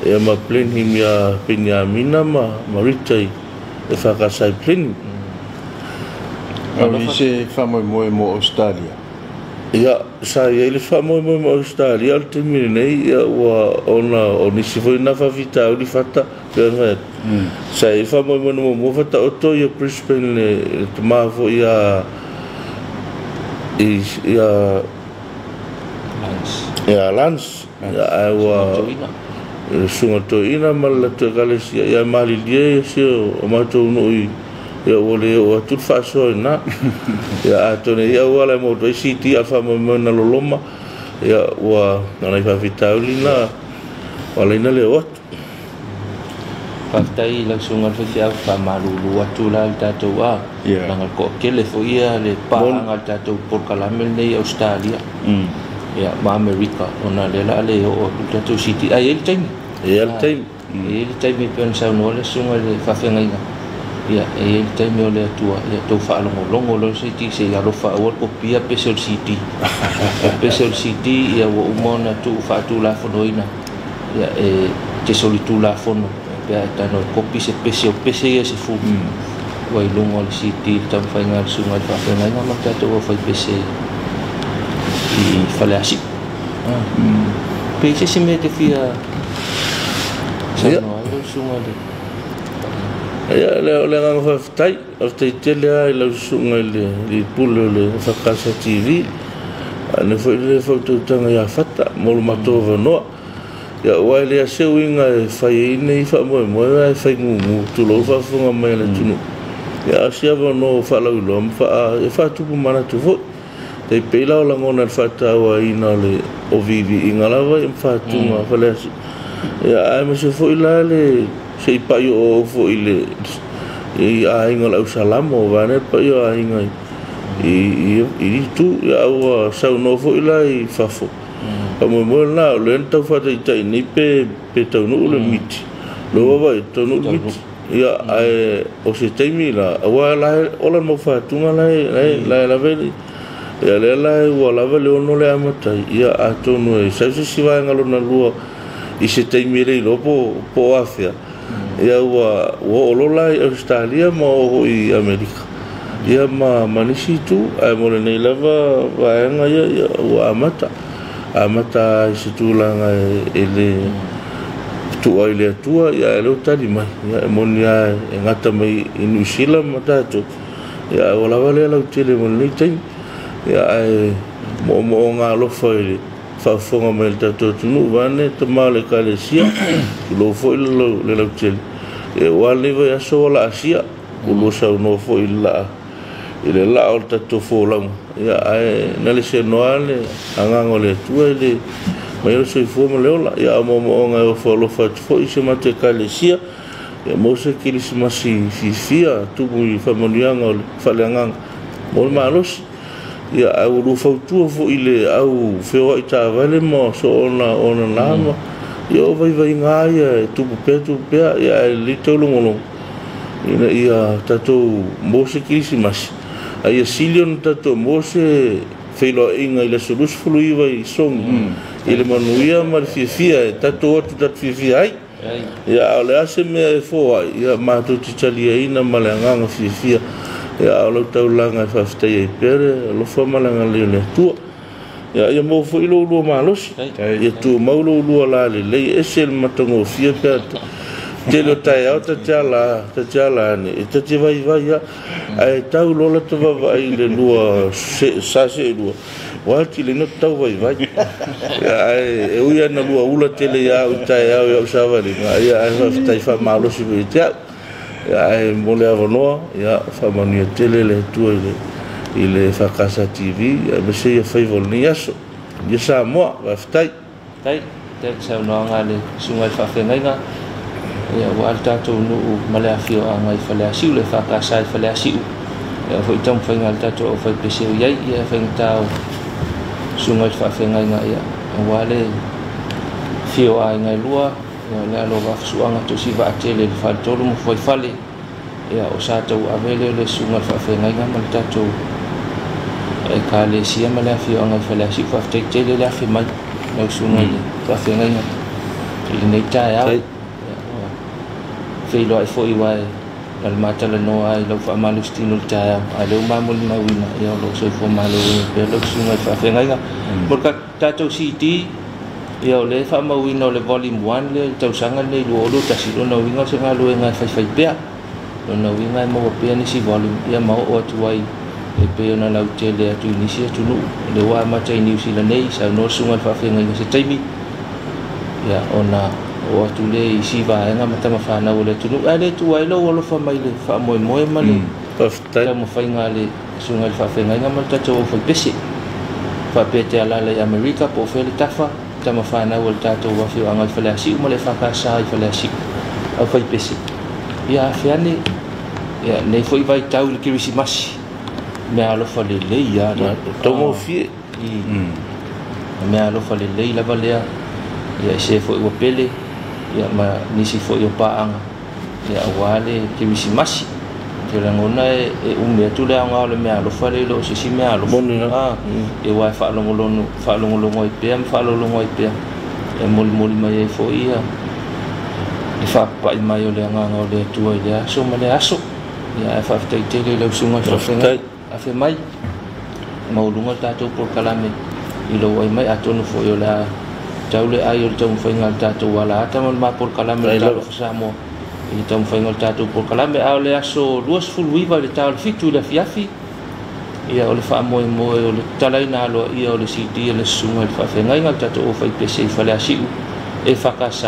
Ia ma Blenheim ia Peniamina ma Rita i e whakasai Blenheim. Au i se whamoemoe mo Australia? Ia, sa iai le whamoemoe mo Australia o le taimi lenei, ia ua ona o nisi foi na whawhitauli whata, pea ona whai. Sa i whamoemoe na muamua whata oto ia Brisbane le tamaa foi ia ia ia Lance. Ia ai ua le sunga toeaina ma le latou ekalesia ia malilie ia se o matou nuu i ia ua le oo atu le faasoa i na. Ia atonu ia ua ala e maua atu ai CD a le faamoemoe na loloma. Ia ua nai faafitauli na walaina le o atu. Faafetai lau susuga i le faifeau faamalulu atu la le tatou a laga toatele foi ia le paaga le tatou polokalame lenei i Australia ia ma Amerika ona lea la le oo atu le tatou CD ai le taimi. E ai le taimi. E i ai le taimi pe ona saunoa le susuga i le faafeagaiga ia e i ai le taimi o le Atua ia tou faalogologo loa se i se i alofa aua le kopia pese o le CD. O pese o le CD ia ua uma ona tuu faatulafonoina ia e te solitulafono pe a e tago e kopi se pese o pese ia se fu ua i luga o le CD le taumafaiga a le susuga i le faafeagaiga ma le tatou aufaipese i Faleasiu. Pe i se isi mea e te fia saunoa ai lau susuga i le Ia, o le agaga faafetai, faafetai tele lava i lau susuga i le pule o le EFKS TV, ae foi le fautautaga ia Fata mo le matou avanoa. Ia, aua e le ase uiga e fai ai nei faamoemoe ae fai gugu tulou faafofoga mai a le atunuu. Ia, a o se avanoa ua faalauiloa ma e faatupu manatu foi. Tai pei la o lagona i le faatauaina o le o viiviiga lava ia ma faatuga Faleasiu. Ia, ae aemaise foi la le se i pai oo foi i le i aiga o le ausalamo o vaeane le paia o aiga i itu. Ia, ua saunoa foi la i fafo. Faamoemoe lena o lea na tau faataitai nei pe taunuu le miti. Lea ua vaai taunuu le miti. Ia, ae o se taimi la, aua la ola le mau faatuga la e lava i ia lea la ua lava le ono le amatai. Ia, atonu e sau se isi vaega lona lua i se taimi e le iloa po o afea. Ia, ua oo loa la i Australia ma oo foi i Amerika. Ia, ma nisi itu, ae mo lenei lava vaega ia ua amata. Amata i se tulaga e le tua i le Atua, ia e leo tali mai. Ia, e moni lava e gata mai i Niu Sila ma tatou. Ia, ae ua lava lea lautele mo lenei taimi. Ia, ae moomooga alofa i le faafofoga mai le tatou atunuu, vaeane tama o le Ekalesia, tulou foi le lautele. Ia, ua lenei vaiaso ua laasia, ua lua saunoa foi i le laa o le tatou folauga. Ia, ae na le senoa le agaga o le Atua i le mai o le soifua ma le ola. Ia, a moomooga e ofo alofa atu foi i se matou Ekalesia, ia maua se kerisimasi fiafia, tumu i faamanuiaga o le faaleagaga mo le malosi. Ia, ae ua lua fautua foi i le au feoai taavale ma soona ona nama. Ia, o vaivaiga ia e tupu pea, ia, ae lelei taulogologo ina ia tatou maua se kerisimasi. A ia sili ona tatou maua se feiloaiga i le aso 29 i Sogi i le manuia ma le fiafia e tatou atu tatou fiafia ai. Ia, a o le a se mea e foai, ia matou te taliaina ma le agaga fiafia. Ia, a o lau taulaga e faafetai ai pea le alofa ma le agalelei o le Atua. Ia, ia maua foi lou lua malosi. Ia tumau lou lua lalelei, ese le matagofie pe tele o taeao ta te ala ane, e ta te vaivai ia. Ae tau lola ta vavaai i le lua sa se lua, ua atili ina tau vaivai. Ia, ae e ui ana lua ula tele ia au i taeao ia au savaliga, ia, ae faafetai faamalosi foi ia te au. Ia, ae mo le avanoa, ia, faamanuia tele le Atua i le EFKS TV, aemaise ia faiva o lenei aso. Ia Samoa, faafetai. Tai, tai saunoaga a le susuga i le faafeagaiga. Ia, ua le tatou nuu ma le afioaga i Faleasiu, le EFKS i Faleasiu. Ia, foi taumafaiga a le tatou aufaipese o i ai, ia, faigata o susuga i le faafeagaiga, ia, aua le afio o aiga e lua, ia, o le alo o Vafasuaga tosi vaatele i le faletolu ma fuaifale. Ia, o sa tauave lea o le susuga i le faafeagaiga ma le tatou Ekalesia ma le afioaga i Faleasiu. Faafetai tele le afe mai lau susuga i le faafeagaiga i lenei taeao. Ia, ua feiloai foi ua e na le matalanoa ai lau faamalositino i le taeao, ae lea ua mamolimauina, ia, o lou soifua maloloina pea lau susuga i le faafeagaiga. Mo le tatou CD, ia, o lea e faamauina o le volume 1 lea i le tausaga lenei 2021, lona uiga o se galuega e faifai pea. Lona uiga e maua pea nisi volume, ia, ma oo atu ai e pei ona lautele atu i nisi atunuu. O lea ua amata i Niu Sila nei, saunoa le susuga i le faafeagaiga se taimi, ia, ona oo atu lea i isi vaega ma tamafanau o le atunuu. Ae le tua ai lou alofa mai le faamoemoe ma le taumafaiga a le susuga i le faafeagaiga ma le tatou aufaipese. Faapea te alaala i Amerika po o fea le tafa, tama fanau o le tatou afioaga i Faleasiu ma le EFKS i Faleasiu aufaipese. Ia afe ane, ia lenei foi vaitau i le Kerisimasi, meaalofa lelei lava lea. Taugofie. Meaalofa lelei lava lea, ia i se foi ua pele, ia ma nisi foi o paaga, ia aua le Kerisimasi. Te lagona e umi atu le aoga o le meaalofa lea i lo o se isi meaalofa. Ia aua e faalogologo ai pea ma faalogologo ai pea, e molimoli mai ai foi ia le faapapai mai o le agaga o le Atua i le aso ma le aso. Ia ae faafetai tele i lau susuga i le faafeagaiga. Afe mai, maualuga le tatou polokalame i lou ai mai, atonu foi o le a tau le ai o le taumafaiga a le tatou alaata ma le ma polokalame o le Talofa Samoa i le taumafaiga o le tatou polokalame. A o le aso 29 i le ta o le 7 i le afiafi, ia o le faamoemoe o le tatalaina aloaia o le CD a le susuga i le faafeagaiga a le tatou aufaipese i Faleasiu EFKS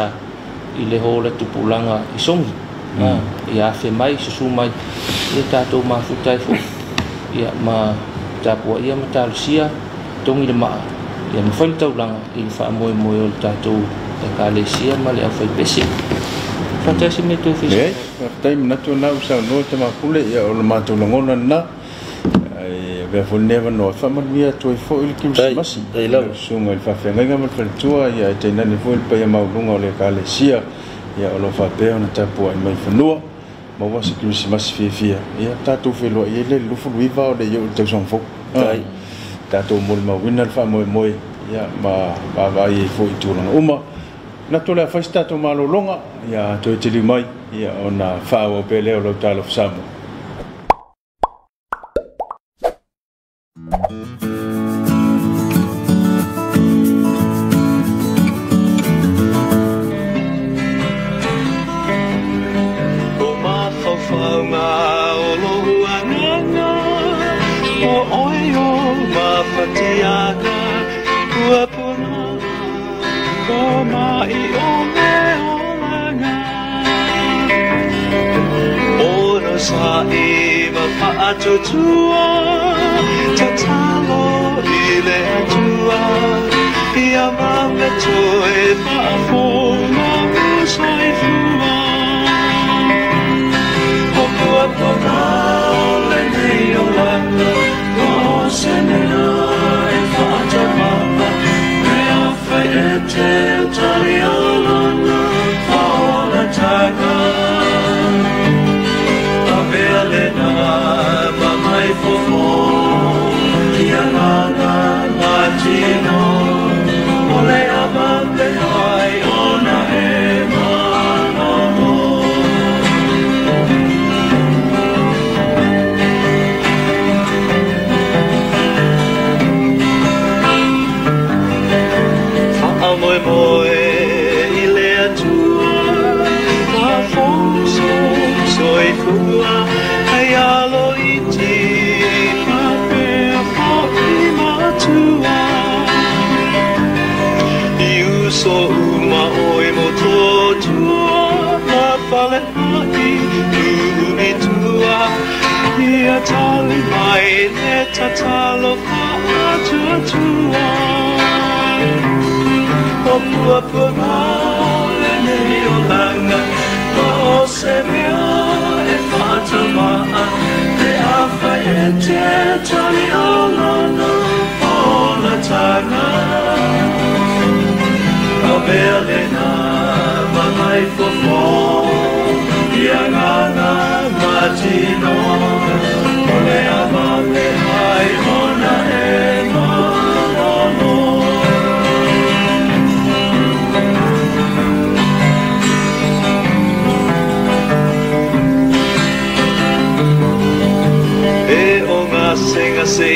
i le hola tupulaga i Sogi. Ia afe mai, susu mai, ia tatou mafuta ai foi, ia ma tapuaia ma talosia togi le maa, ia ma fai le taulaga i le faamoemoe o le tatou ekalesia ma le aufaipese. Faatasi me toe fia. Leai, faafetai manatu lena ua saunoa Tamapule, ia o le matou lagona lena. Ai avea foi lenei avanoa e faamanuia atu ai foi le Kerisimasi i lau susuga i le faafeagaiga ma le faletua, ia ae tainane foi le paia maualuga o le ekalesia, ia o lo o faapea ona tapuai mai fanua. Maua se Kerisimasi fiafia, ia tatou feiloai ai le 29 o le i oo i le tausaga fou. Tatou molimauina le faamoemoe, ia ma vaavaai ai foi i tulaga uma. Manatu o le a fai se tatou malologa, ia toe taliu mai, ia ona faaauau pea lea o lau Talofa Samoa. O mafaufauga o lou agaga, o oe o mafatiaga, ua puna o mai o le olaga. Ono sa i ma faatutua, tatalo i le Atua, ia vave toe faafofoga o soifua. O puapuaga o lenei olaga, o se mea e faatavapa, mea fai e te talialana, faolataga. Avea lena ma mai fofo, ia ngana matino, o le avave ai ona e manono. Faamoemoe i le Atua, mafoso soifua, hei alo iti faapea foi matua. I uso uma oe mo tōtua, ma fale ai uu i tua, ia tali mai le tatalo faatuatua. O puapuaga lenei olaga, o se mea e faatavaa, te afai e te talialana, olataga. Avea lena ma nai fofo, ia ngana matino, o le avave ai ona e manono. E o ngase ngase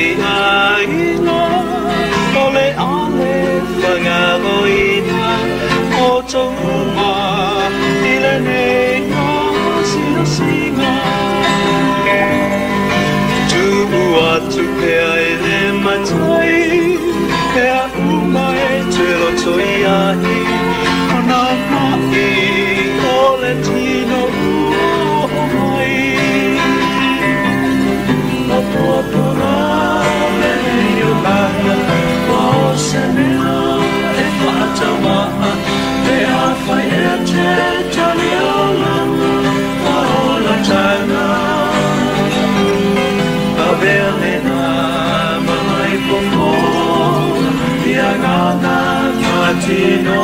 matino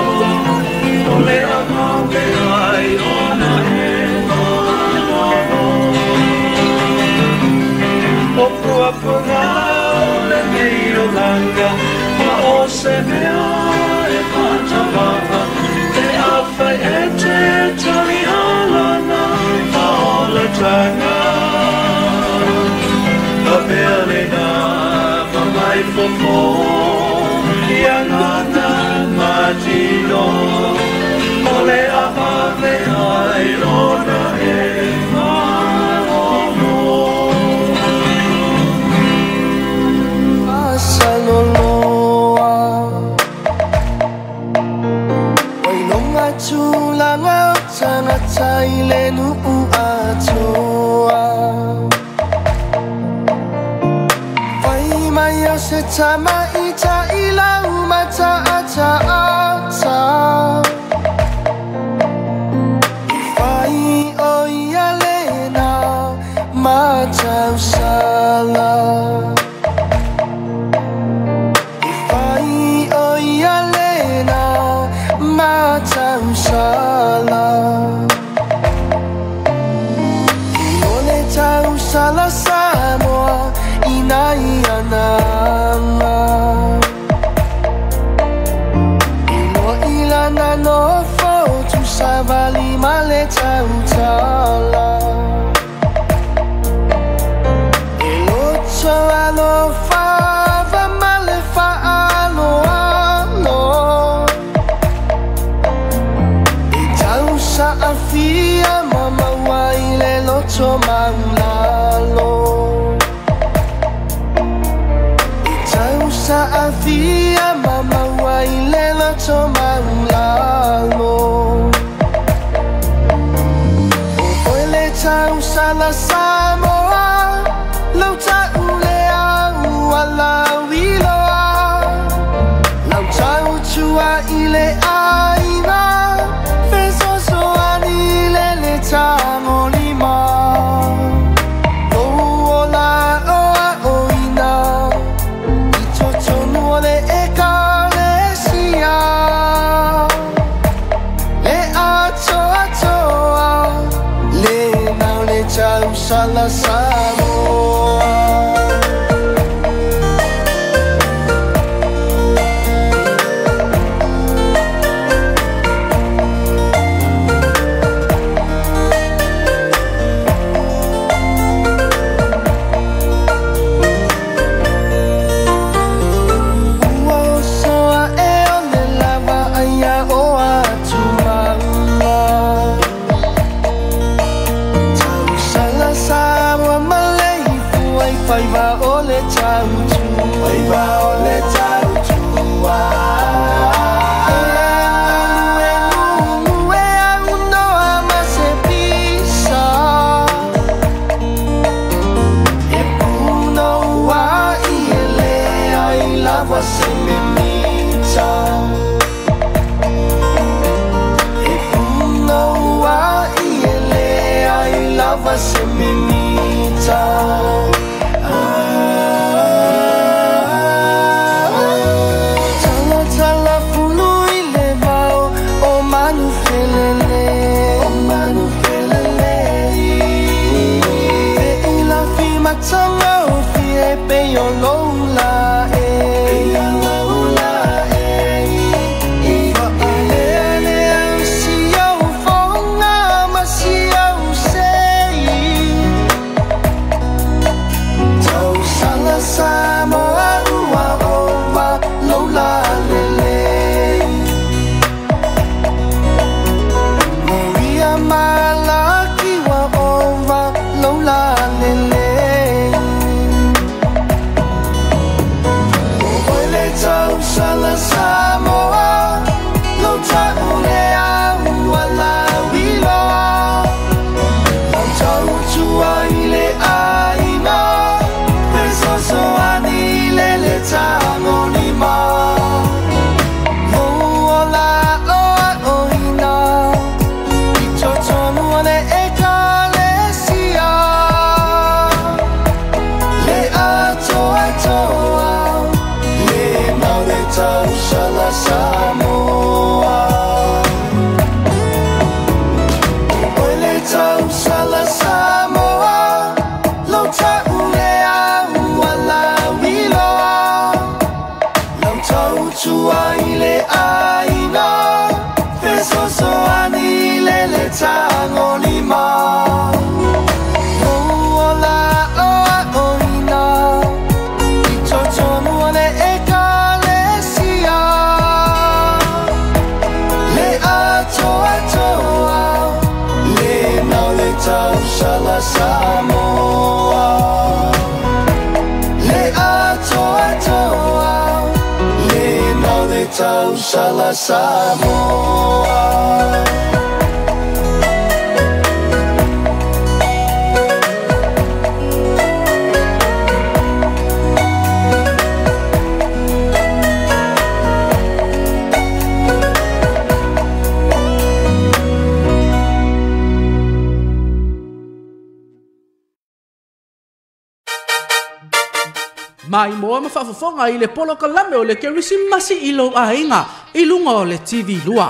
o le avave ai ona e malolo O puapuga o le nei o langa ma o se mea e patavava Te awhai e te tari alana ma o le tanga Avea le nā ma mai fofo Ia ngana matino O le avave ai ona e malolo Asaloloa Wailonga tūlanga o tangata i le nu'u atoa Whai mai o se tama i ta i lau mata ata ata I whai o ia lena matau sala I whai o ia lena matau sala I o le tau sala Samoa i nai ananga I loa i lana nofo tu savali ma le tau tala E loto alofa va ma le fa'aloalo E tau sa'afia ma maua i le loto maulalo E tau sa'afia ma maua i le loto maulalo O oe le tau sala Samoa Lau ta'u le au ala iloa Lau tau tua i le aiga Fesoasoani le le tagolima Lou ola o a'oina I totonu o le ekalesia Le atoatoa Le nao le tau sala Samoa Ua oso a'e o le lava aia o atumaga Tau sala Samoa ma le ifu ai faiva o le tautua Faiva o le tautua E galue nunue aunoa ma se pisa E punoua i e le ai lava se mimita E punoua i e le ai lava se mimita Tala tala fulu i le vao o manu felele O manu felele Fe i la fi matanga o fi e pe o loula e Pe o loula e Fa'aleale au si au foga ma si au sei Tautua i le aiga Fesoasoani le le tagolima Lou ola aoaoina I totonu o le ekalesia Le atoatoa Le nao le tausaga Samoa Le atoatoa Le nao le tausaga Samoa. Mai moa ma faafofoga i le polokalame o le Kerisimasi i lou aiga i luga o le TV 2.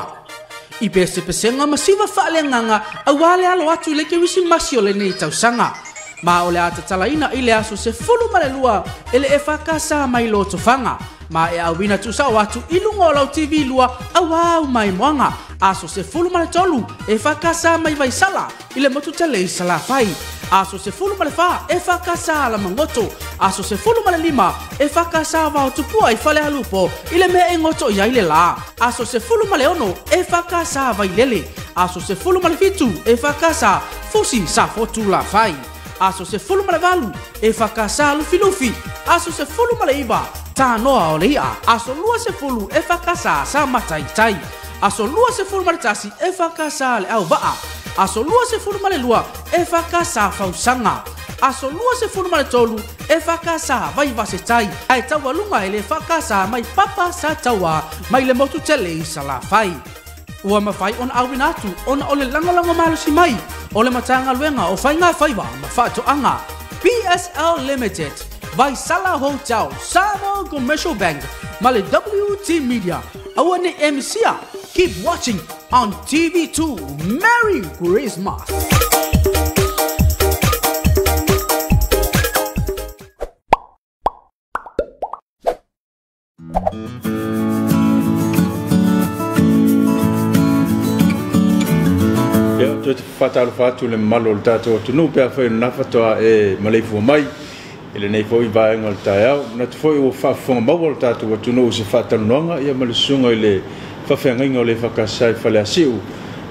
I pesepesega ma siva faaleagaga auā le alo atu i le Kerisimasi o lenei tausaga. Ma o le a tatalaina i le aso 12 e le EFKS mai Lotofaga. Ma e auina tuusao atu i luga o lau TV 2 auā au maimoaga. Aso 13 EFKS mai Vaisala i le motu tele i Salafai. Aso 14 EFKS Alamagoto. Aso 15 EFKS Vaotupua i Falealupo i le mea e goto i ai le la. Aso 16 EFKS Vailele. Aso 17 EFKS Fusi Safotu Lafai. Aso 18 EFKS Lufilufi. Aso 19 Tanoa o le ia. Aso 20 EFKS Sa Mataitai. Aso 21 EFKS Le Auvaa. Aso 22 EFKS Fausaga. Aso 23 EFKS Vaivasetai. Ae taualuga e le EFKS mai Papa sa taua mai le motu tele i Salafai. Ua mafai ona auina atu ona o le lagolago malosi mai o le Matagaluega o Faiga Faiva ma Faatoaga PSL Limited, Vaisala Hotel, Samoa Commercial Bank ma le WT Media. Aua ne MCA. Keep watching on TV2. Merry Christmas. Ia, toe te whātalofa atu le mamalu o le tātou atunuu pe afai o le nafatoa e maleifua mai i lenei foi vaega o le taeao. Manatu foi ua faafofoga maua le tātou atunuu se faatalanoaga ia ma le susuga i le faafeagaiga o le EFKS i Faleasiu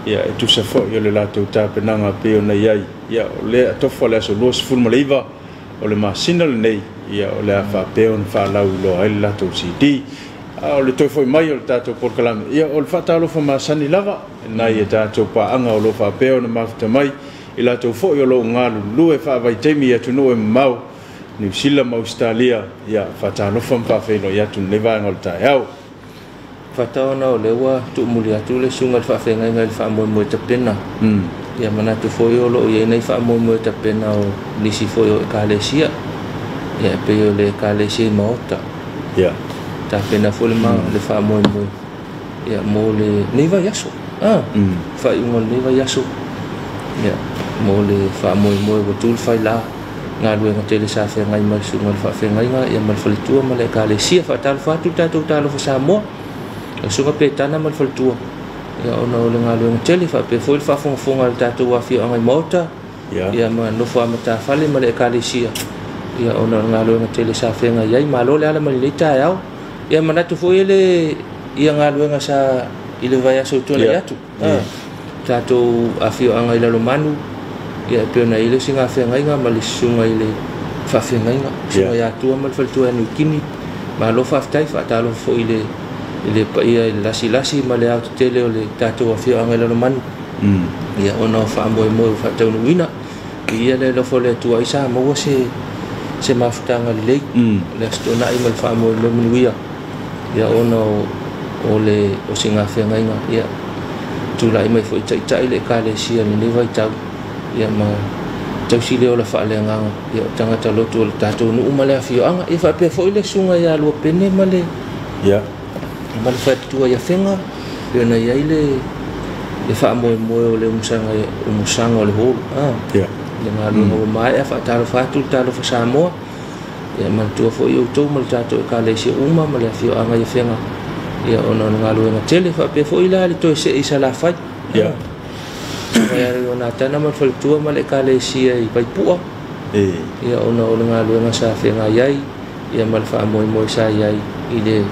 ia e tusa foi o le latou tapenaga pei ona i ai. Ia o le atofa o le aso 29 o le masina lenei ia o le a faapea ona faalauiloa ai le latou CD. A o le toe foi mai o le tātou polokalame ia o le faatalofa masani lava nai e tātou paaga o lo faapea ona mafuta mai i latou foi o loo galulue faavaitaimi i atunuu e mamao Niu Sila ma Australia ia faatalofa ma faafeiloai atu lenei vaega o le taeao. Fataona o le ua tuumuli atu le susuga i le faafeagaiga i le faamoemoe tapena. Ia manatu foi o loo i ai nei faamoemoe tapena o nisi foi o ekalesia. Ia e pei o le ekalesia i Maota. Ia. Tapena foi le le faamoemoe ia mo le nei vaiaso. Faaiuga o lenei vaiaso. Ia mo le faamoemoe ua tu le faila galuega tele sa feagai mai le susuga i le faafeagaiga ia ma le faletua ma le ekalesia. Faatalofa atu le tatou talofa Samoa. O susuga Petana ma le faletua. Ia ona o le galuega tele faapea foi le faafogafoga a le tatou afioaga i Maota. Ia ma nofo a matafale ma le ekalesia. Ia ona o le galuega tele sa feagai ai. Malo le ala mai lenei taeao. Ia manatu foi ele ia galuega sa i le vaiaso i tuanai atu. Tatou afioaga i Lalomanu. Ia e pei ona i ai le isi gafeagaiga ma le susuga i le faafeagaiga. Susuga ia Atua ma le faletua ia Niukini. Malo faafetai faatalofa foi i le i le paia i le lasilasi ma le aotetele o le tatou afioaga i Lalomanu. Ia ona o faamoemoe ua faataunuuina. Viia le alofa o le Atua ai sa maua se se mafutaga lelei. Le Aso Toonai ma le faamoemoe manuia. Ia ona o le o se gafeagaiga ia tulai mai foi taitai le ekalesia i lenei vaitau. Ia ma tausi le ola faaleagaga ia o tagata lotu o le tatou nuu ma le afioaga. Ia faapea foi le susuga ia Luapene ma le Ia. ma le faletua ia Fega pei ona i ai le le faamoemoe o le umusaga umusaga o le hall. Ia. Le galuega ua maea faatalofa atu le talofa Samoa. Ia manatua foi outou ma le tatou ekalesia uma ma le afioaga i Afega. Ia ona o le galuega tele faapea foi la le toe se'i i Salafai. Ia. Mai ale Ionatana ma le faletua ma le ekalesia i Vaipua. Ia ona o le galuega sa feagai ai ia ma le faamoemoe sa i ai i le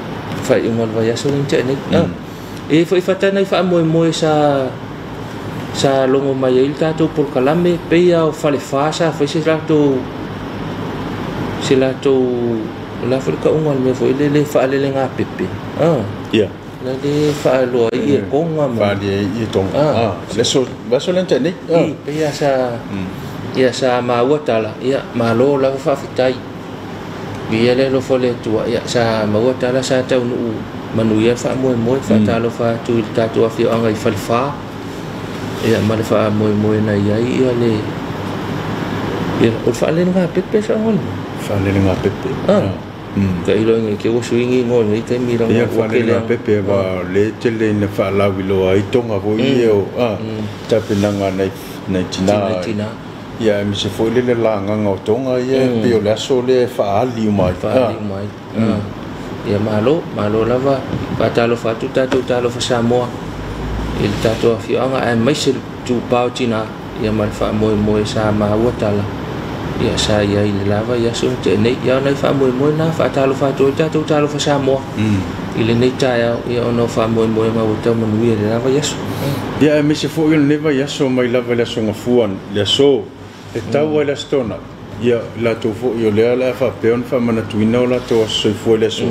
faaiuga o le vaiaso lea na tea nei. E foi fatana i faamoemoe sa logo mai ai le tatou polokalame pei lava o Falefa sa fai se latou o le a foi le kauga o le mea foi lele faalelegapepe. Ia. La le faaloa ai i tonga ma faale i tonga. Le so vaso le tea nei. I pei lava sa ia sa maua tala ia malo lava faafetai. Ia le alofa o le Atua ia sa maua tala sa taunuu manuia le faamoemoe faatalofa atu i le tatou afioaga i Falefa. Ia ma le faamoemoe na i ai ia le ia o le faalelegapepe sa ngona. Faalelegapepe. Ka ilo ngi ke wo suingi ngo nei te mi ranga o ke le pepe va le tele ina faalauiloa ai tonga foi e o tapenaga nai tina. Ia e mise foi le lagaga o tonga ia pei o le aso lea e faaali uma ai. Faaali uma ai. Ia malo, malo lava faatalofa atu tatou talofa Samoa i le tatou afioaga aemaise le tupao tina ia ma le faamoemoe sa maua tala. Ia sa i ai le lava ia aso na tea nei. Ia ona i faamoemoe na faatalofa atu ai tatou talofa Samoa i lenei taeao ia ona o faamoemoega ua tau manuia i le lava i aso. Ia aemaise foi o lenei vaiaso mai lava i le aso gafua le aso e tau ai le aso tona. Ia latou foi o lea le a faapea ona faamanatuina o latou aso soifua i le aso.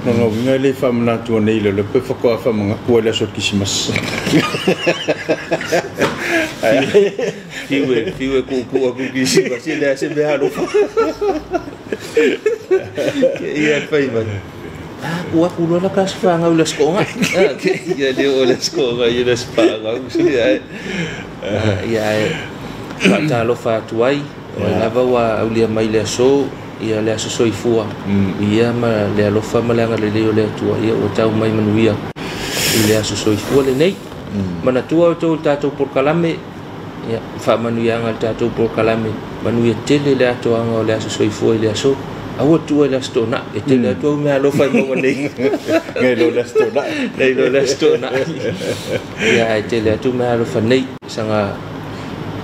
Lona uiga e le faamanatua nei le pe faatoa faamagaku ai le aso o le Kisimasi. Fiue kuukuu aku Kisimasi le a se mea alofa. Ia fai mai. Aku aku loa la ka se fagau i le aso ko'oga. Ia le oo i le aso ko'oga ia le aso fagau. Ia e faatalofa atu ai. O ai lava ua aulia mai le aso ia le aso soifua. Ia ma le alofa ma le agalelei o le Atua ia ua tau mai manuia i le aso soifua lenei. Manatua outou i le tatou polokalame ia faamanuiaga i le tatou polokalame manuia tele le atoaga o le aso soifua i le aso. Aua tuua i le aso toonai e tele atu au mea alofa i maua nei. Nei lo le aso toonai. Nei lo le aso toonai. Ia e tele atu mea alofa nei saga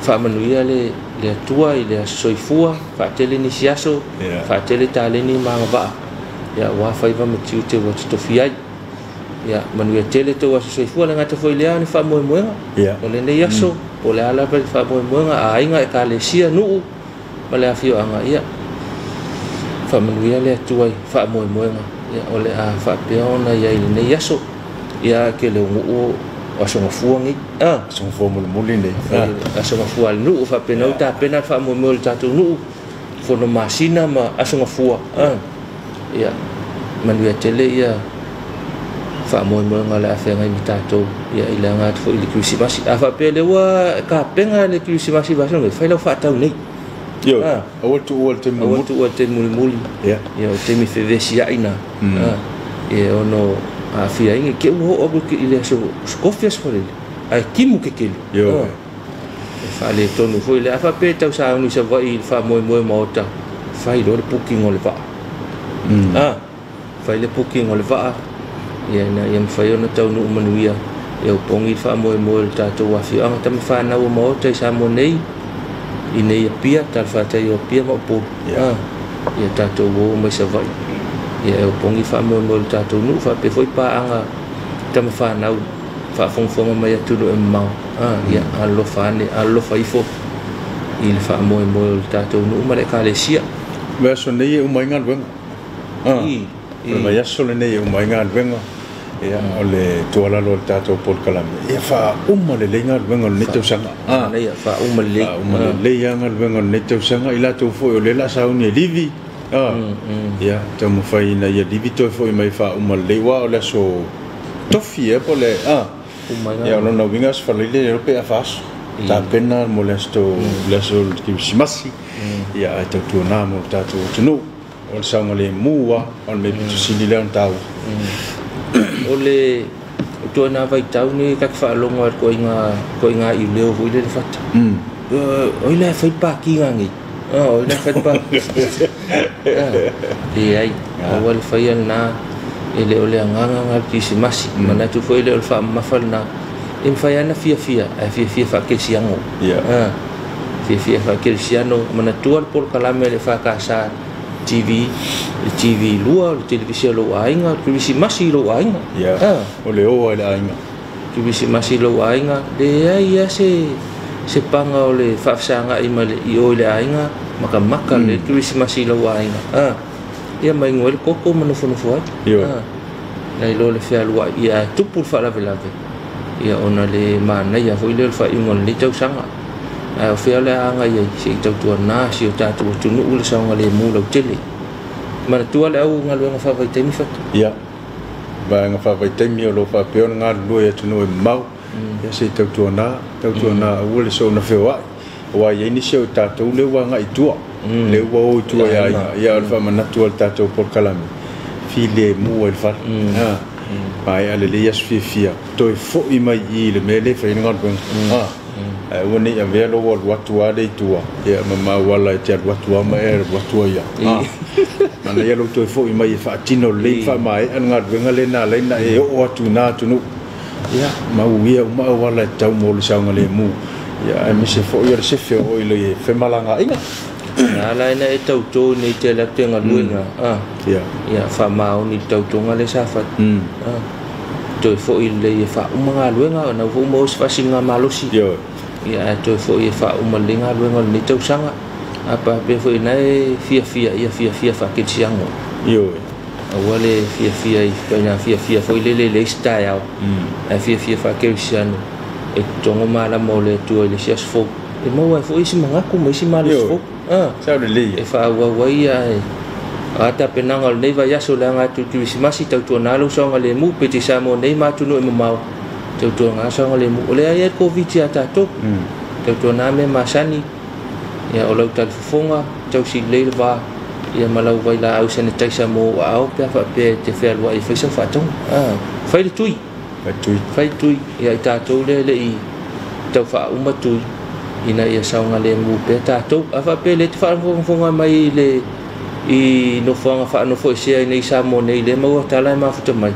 faamanuia le Atua i le aso soifua faatele nisi aso faatele taleni ma agavaa ia ua faiva ma tiute ua totofi ai. Ia manuia tele tou aso soifua le gata foi lea o ni faamoemoega o lenei aso po o le a lava le faamoemoega a aiga ekalesia nuu ma le afioaga ia faamanuia le Atua i faamoemoega ia o le a faapea ona i ai lenei aso. Ia ke le nuu o aso gafua nei. Aso gafua mulimuli nei. Aso gafua le nuu faapena o tapena le faamoemoe o le tatou nuu fono masina ma aso gafua. Ia manuia tele ia faamoemoega o le a feagai ma tatou ia i le aga atu foi i le Kirisimasi. A faapea lea ua kapega le Kirisimasi vaiaso nei, fai lau faatau nei. Io, aua tuua le taimi mulimuli. Aua tuua le taimi mulimuli. Ia o taimi fevesiai na. Ia ono aafia ai nge ke ua oo aku i le aso kofi aso falele. Ae kimu kekele. Io. E faaletonu foi le a faapea e tausauni savaii i le faamoemoe maota. Fai loa le booking o le vaa. Fai le booking o le vaa. Ia ina ia mafai ona taunuu manuia. Ia opogi le faamoemoe o le tatou afioaga tama fanau o maota i Samoa nei. I nei Apia, talafatai o Apia ma Upolu. Ia tatou o mai Savaii. Ia e opogi faamoemoe o le tatou nuu faapea foi paaga tama fanau faafogafoga mai atunuu e mamao. Ia alolofa ane, alolofa ifo i le faamoemoe o le tatou nuu ma le ekalesia. Vaiaso nei e uma ai galuega. O le vaiaso lenei e uma ai galuega. Ia o le tuualalo o le tatou polokalame. Ia faauma lelei galuega o lenei tausaga. Ia faauma lelei. Faauma lelei lava galuega o lenei tausaga. I latou foi o lea o le a sauni e livi. Ia taumafai ina ia livi toe foi mai faauma lelei aua o le aso tofi e po o le ia o lona uiga aso Faraile le pe a faaso. Tapena mo le aso le aso o le Kirisimasi. Ia ae tautuana mo le tatou atunuu. O le saogalemu lava o le mea pito sili lea ona taua. O le tuana vaitau ni ka te faalogo ai koiga i leo foi le fata. Oi le fai pakinga ngi. Oi le fai pakinga. Leai, aua le faia lena. E le o le agaga lena o le Kerisimasi. Manatu foi e le o le faamamafa lena. E mafai lava ona fiafia, ae fiafia faakerisiano. Fiafia faakerisiano, manatua le polokalame a le EFKS TV, le TV 2, o le televise a lou aiga, o le Kerisimasi i lou aiga. O le oa i le aiga. Kerisimasi i lou aiga, leai lava se paga o le faafesagai ma le i o i le aiga, makamaka le Kerisimasi i lou aiga. Ia ma inu ai le koko ma nofonofo ai. Nai lo le fealuai, ia ae tupu le faalavelave, ia ona le manaia foi lea o le faaiuga o lenei tausaga. Ae o fea o le a agai ai, se i tautuana si o tatou atunuu le saogalemu lautele. Manatua le au galuega faavaitaimi Fata. Ia, vaega faavaitaimi o lo o faapea ona galulue i atunuu e mamao. Ia se i tautuana, tautuana aua le soona feoai. Aua e i ai nisi o tatou lea ua agai i tua, lea ua o i tua i aiga. Ia o le faamanatu a le tatou polokalame, filemu ai le fale. Maea lelei aso fiafia, toe foi mai i le mea lea e fai ai le galuega. Ae aua ne i avea lou alu atu lava lea i tua, ia ma mau ala e te alu atu lava ma e alu atu ai lava. Manaia lou toe foi mai e faatino lelei ma faamaea le galuega lea na ala ai ona e oo atu i na atunuu. Ia, mauia uma auala e tatau mo le saogalemu, ia aemaise foi o le sefe o oe i le femalagaaiga. Na ala ai ona e tauto nei te alu atu e galuega, ia faamaoni i le tautoga lea sa fai. Toe foi lelei e faauma galuega, ona ua uma oe se faasiliga malosi. Ia ae toe foi e faauma lelei galuega o lenei tausaga. A faapea foi na e fiafia, ia fiafia faakerisiano. Aua le fiafia i ituaiga fiafia foi lele e leai se taeao. Ae fiafia faakerisiano e totogo malama o le Atua i le isi aso fou. E maua ai foi isi manatu ma isi malosi fou. Sao lelei. E faaauau ai ae a tapenaga o lenei vaiaso le aga atu i le Kerisimasi, tautuana lou saogalemu, pe te i Samoa nei ma atunuu e mamao, tautuana saogalemu. O lea e i ai le Koviti ia tatou. Tautuana mea masani, ia o lau talifofoga, tausi lelei le va, ia ma lau vailaau sanitizer mo ou aao pe a faapea e te fealuai e fai sau faatauga. Fai le tui. Fai le tui. Ia i tatou lea e le i tau faauma tui, ina ia saogalemu pea tatou. A faapea le te faafogafoga mai i le i nofoaga faanofoesea i nei Samoa nei, le maua tala e mafuta mai,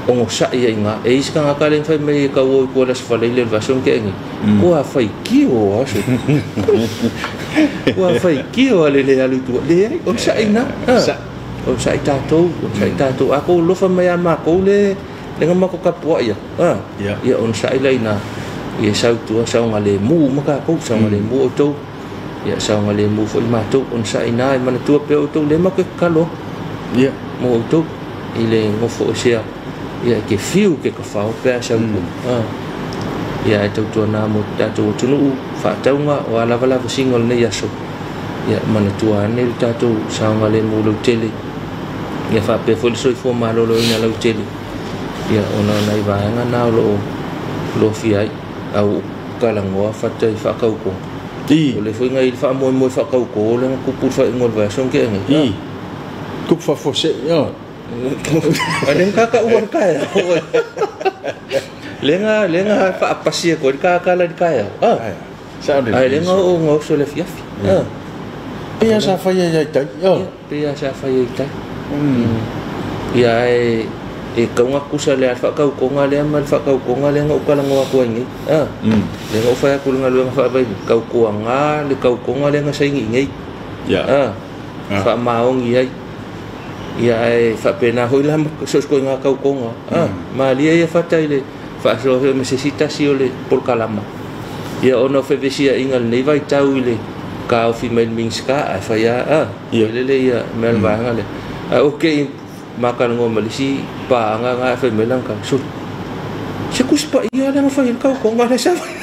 ogosa'i ai iga. E i ai se tagata lea na fai mai e tauo i tua i le Aso Faraile o le vaiaso na tea nei, ua faitio aso. Ua faitio a le le alu i tua. Leai, ogosa'i ina. Ogosa'i tatou, ogosa'i tatou. A tou alofa mai ia matou le na matou tapuai ai, ia ogosa'i la ina. Ia sau i tua saogalemu uma tatou, saogalemu outou. Ia saogalemu foi matou, ogosa'i ina e manatua pea outou lea matou te tatalo atu. Mo outou i le nofo esea, ia e te fiu ke tafao pe a sau i tua. Ia e tautuana mo tatou atunuu, faatauga o a lava lavasiga o lenei aso. Ia manatua ane le tatou saogalemu lautele. Ia faapea foi le soifua maloloina lautele. Ia ona o nai vaega na o lo o lofia ai au talanoa fata i faatautoga. O le foi ngai le faamoemoe faatauto o le na tupu le faaiuga o le vaiaso na tea nei. Tupu faafuasei. A le na kakaua le taeao. Le na faapasi atu ai le kakala i le taeao. Ae le na oo na oso i le afiafi. Pei lava sa fai ai i tai. Pei lava sa fai ai i tai. Ia ae e tau na tutusa le faatautoga lea ma le faatautoga lea na ou talanoa atu ai nei. Lea na ou fai atu i le galuega faavaitaimi, tautuana le tautoga lea na saini i nei. Faamaoni ai. Ia ae faapena foi la ma so o se ituaiga tautoga. Malie ia fata i le faasoa foi ma se isi tasi o le polokalama. Ia ona o fevesiaiga i lenei vaitau i le taofi mai le Minisita ae fai lava lele ia mea o le vaega lea. Ae ou te i matalanoa ma le isi paaga na ae fai mai lana tala, sole, se Tusi Paia lea na fai ai le tautoga lea sa fai.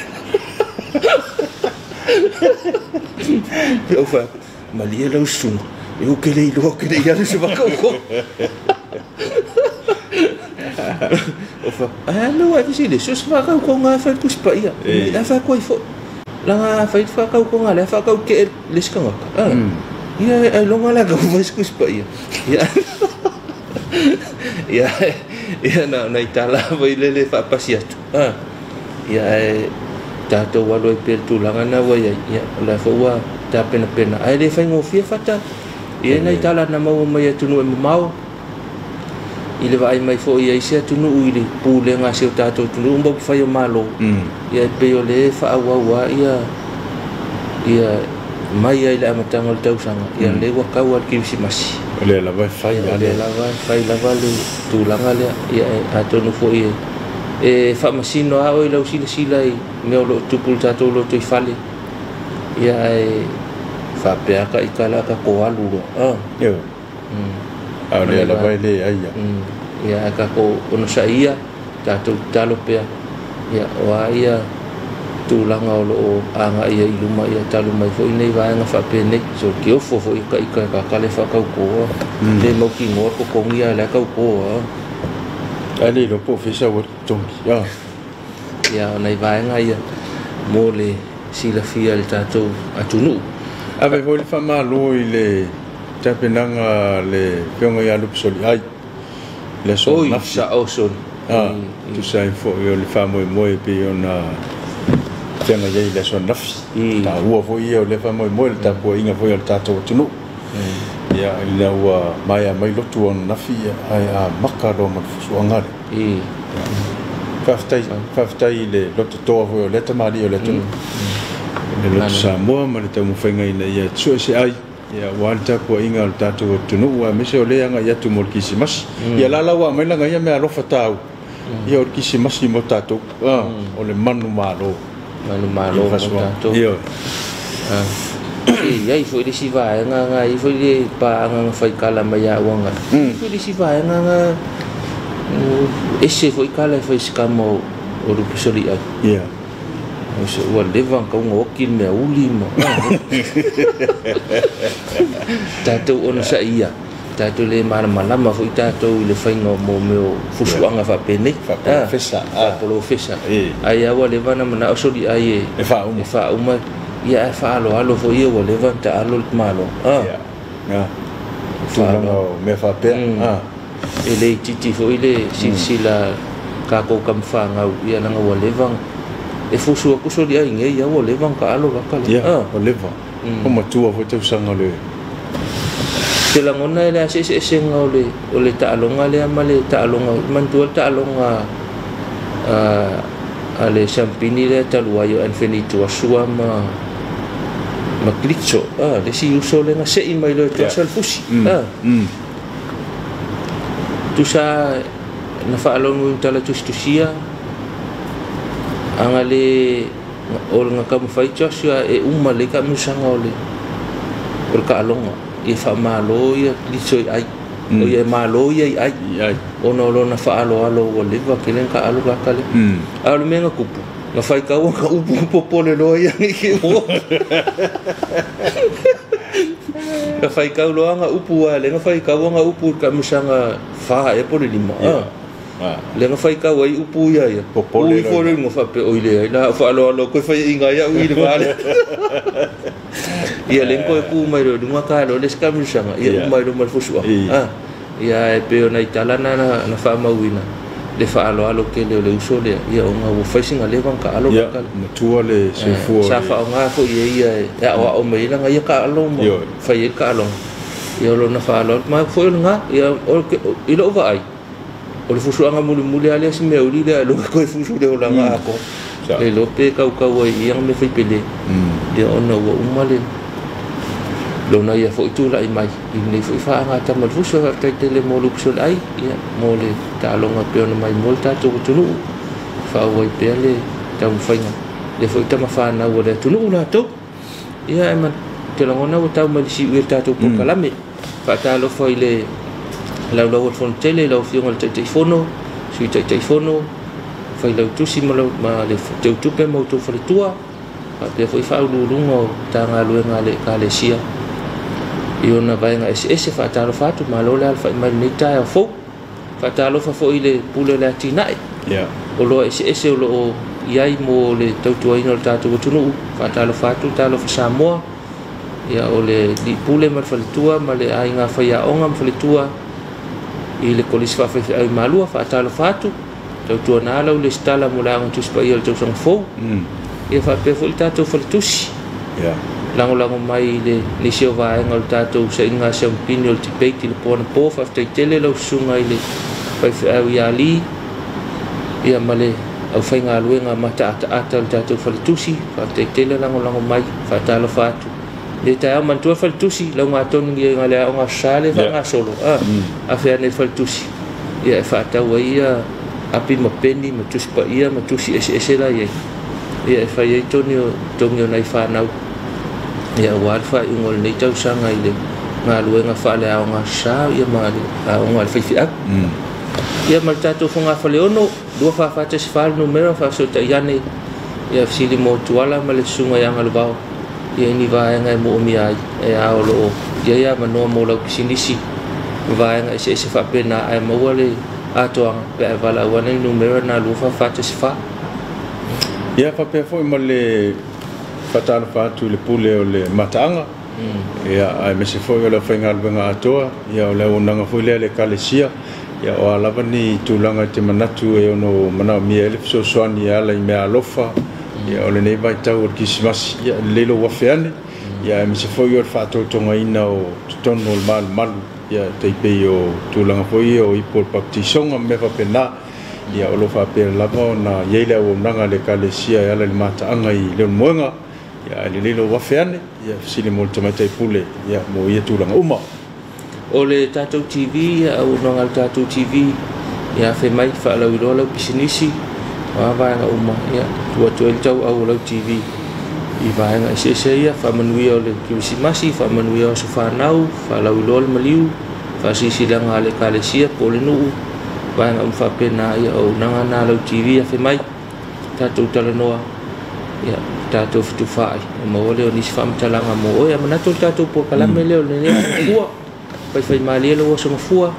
Ou fai atu, malie lau susuga, e ou te le iloa ou te le i alu i se faatautoga. Ou fai atu, ae a le mea ua e fesili ai, so o se faatautoga lava e fai le Tusi Paia. Ae fai atu ai foi, leaga a fai le faatautoga lea faatautetee le isi tagata. Ia ailoga la e fai se Tusi Paia. Ia ia na o nai tala foi lele faapasi atu. Ia ae tatou alu ai pea i le tulaga lena ua i ai, ia o la foi ua tapenapena. Ae le faigofie fata. E i ai nai tala na maua mai atunuu e mamao. I le vaai mai foi ai se atunuu i le pulega a si o tatou atunuu ma upufai o Malo. Ia e pei o le faaauau ia ia mai ai le amataga o le tausaga. Ia le ua kau al kirisimasi. O le lava e fai o le lava e fai lava le tulaga lea. Ia atonu foi e faamasino a o i lau silasila i mea o loo tupu le tatou loto i fale. Ia e faapea ka i kala ka koalu loa. Io. A o le lava e le ai ia. Ia ka ko ono saia tatou talo pea. Ia o a ia tulaga o loo aga ia i luma ia talu mai foi nei vaega faapenei. So ke ofo foi ka i ka kale whakaukoa. Le mauki ngoa kokongia le kaukoa. Ale lo po fesa wa tongi. Ya. Ia o nei vaega ia mo le silafia le tatou atunuu. Ave foi le faamalo i le tapenaga le fioga ia Lupusoliai. Le aso Oi, sa oson. Tusa ai foi o le faamoemoe pei ona feaga ai le aso nafi. Taua foi ia o le faamoemoe le tapuaiga foi o le tatou atunuu. Ia ina ua maea mai lotu o nafi ia ai a maka loa ma le fusuaga le. Faafetai i le lototoa foi o le tamalii o le atunuu. Le loto Samoa ma le taumafaiga ina ia suese ai ia ua le tapuaiga o le tatou atunuu aemaise o le agai atu mo le kisimasi. Ia lala ua aumai laga ia mea alofa tau. Ia o le kisimasi mo tatou. O le manu malo. Manu malo mo tatou. Ia. E iai foi le isi vaega nga i foi le paaga nga faikala mai au anga. Foi le isi vaega nga ese foi kala e fai sikama o Lupusoli ai. Ia. O se ua leva ka unga oki le mea uli ma. Tatou ona sa ia. Tatou le malamalama foi tatou i le faiga o mo mea o fusuaga faapenei. Faapolofesa. Faapolofesa. Ai a ua leva na manao soli ai e faauma. E faauma. Ia e faaloalo foi ia ua leva na taalo le malo. Ia. Tulaga o mea faapea. E le itiiti foi le silasila tatou kamafagau ia laga ua leva e fusu atu soli ai nei ia ua leva na taalo laka le. Ia, ua leva. O matua foi tausaga le Te lagona e le aseeseesega o le taaloga lea ma le taaloga manatua le taaloga a le Sampini lea talu ai o Anthony Tuasua ma Klitso. Le si uso le nga sei mai loe Tuasua le fusi. Tusa na faalogo i tala tusitusia anga le o le nga kamafai Joshua e uma le kamusaga o le kaaloga i faamalo ia Klitso i ai. O ia malo ia i ai. Ona o lona faaloalo ua leva ke le kaalo laka le. A o le mea nga kupu nga faikau nga upu popole loa ia ngi ke o. Nga faikau loa nga upu a le nga faikau nga upu kamusaga fa e po le lima. Le nga faikau ai upu ia ia. Popole Ui fo le nga fape o ile ai la faaloalo koe fai inga ia ui le vale. Ia le koe ku mai lo lunga ka lo le skamusaga ia mai lo mal fusua. Ia e pe ona itala na na faamauina le faaloalo ke le uso le ia o nga ua faisinga le vang ka alo Ia ka. matua le soifua Sa faaaoga foi e ia e aoao mai laga ia ka alo ma fai ai le kaaloga. Ia o lona faaloalo ma foi o lena ia o i lou vaai o le fusuaga mulimuli a lea si mea uli lea e loga koe fusu le olaga ako. Le lo pe kaukau ai ia me faipele. Ia ona ua uma le lona ia foi tula'i mai i lenei foi faagatama le fusu faafetai tele mo Lupusoli ai ia mo le taaloga pei ona mai mo le tatou atunuu faaauai pea le taumafaiga le foi tamafanau o le atunuu latou. Ia e te lagona ua tau mai le siui le tatou polokalame. Faatalofa i le laulau o le fonotele lau afioga i le Taitaifono, Sui Taitaifono, failautusi ma le teutupe ma outou faletua, faapea foi faauluuluga o Matagaluega a le Ekalesia i ona vaega eseese. Faatalofa atu, malo le alafai mai lenei taeao fou. Faatalofa foi i le pule o le atinae o loa eseese o loo iai mo le tautuaina o le tatou atunuu. Faatalofa atu, talofa Samoa. Ia o le pule ma le faletua ma le aiga faiaoga ma faletua i le kolisi faafaifeau i Malua. Faatalofa atu, tautuana lau le stala mo le aoga tusi paia o le tausaga fou. Ia faapea foi le tatou faletusi. Lagolago mai i le nisi o vaega o le tatou sailiga siamupini o le debate i le po anapo. Faafetai tele lau susuga i le Faifeau ia Ali ia ma le aufaigaluega mataataata o le tatou faletusi, faafetai tele lagolago mai, faatalofa atu. Le taeao manatua faletusi, laugatonu i le aoga sa le faagasolo, afe ane faletusi, ia e faatau ai ia api ma peni ma tusi paia ma tusi eseese la i ai. Ia e fai ai togi o nai whanau. Ia ua le faaiuga o lenei tausaga i le galuega faaleaoga sa ia ma le aoga a le faifeau. Ia ma le tatou fogafaleono 2444 numera faafesootai ane ia fesili mo Tuala ma le susuga i Agalevao ia i ni vaega e moomia ai e a o loo i ai avanoa mo lau pisinisi vaega eseese faapena ae maua le atoaga pe a valaau ane le numera na 2444. Ia faapea foi ma le faatalofa atu i le pule o le mataaga. Ia aemaise foi o le aufaigaluega atoa, ia o le auaunaga foi lea a le Ekalesia, ia o a lava ni tulaga i te manatu e ono manaomia ai le fesoasoani e ala i mea alofa, ia o lenei vaitau o le Kerisimasi, ia e lelei lou afe ane, ia aemaise foi o le faatotogaina o totonu o le malumalu, ia tai pei o tulaga foi ia o ipu o le baptisoga ma mea faapena, ia o lo o faapea lava ona i ai le auaunaga a le Ekalesia e ala i le mataaga i Leulumoega, ia ae lelei lou afe ane, ia fesili mo le tamaitai pule, ia mo ia tulaga uma. O le tatou TV, ia auaunaga a le tatou TV, ia afe mai faalauiloa lau pisinisi, o a vaega uma, ia tuu atu ai le tauau o lau TV i vaega eseese ia, faamanuia o le Kerisimasi, faamanuia o aso fanau, faalauiloa le maliu, faasilasila a le Ekalesia po o le nuu, vaega uma faapena, ia auaunaga na lau TV, afe mai tatou talanoa, ia tatou fetufaai, maua lea o nisi faamatalaga mo oe. Manatu o le tatou polokalame lea o lenei aso gafua, faifaimalie lou aso gafua,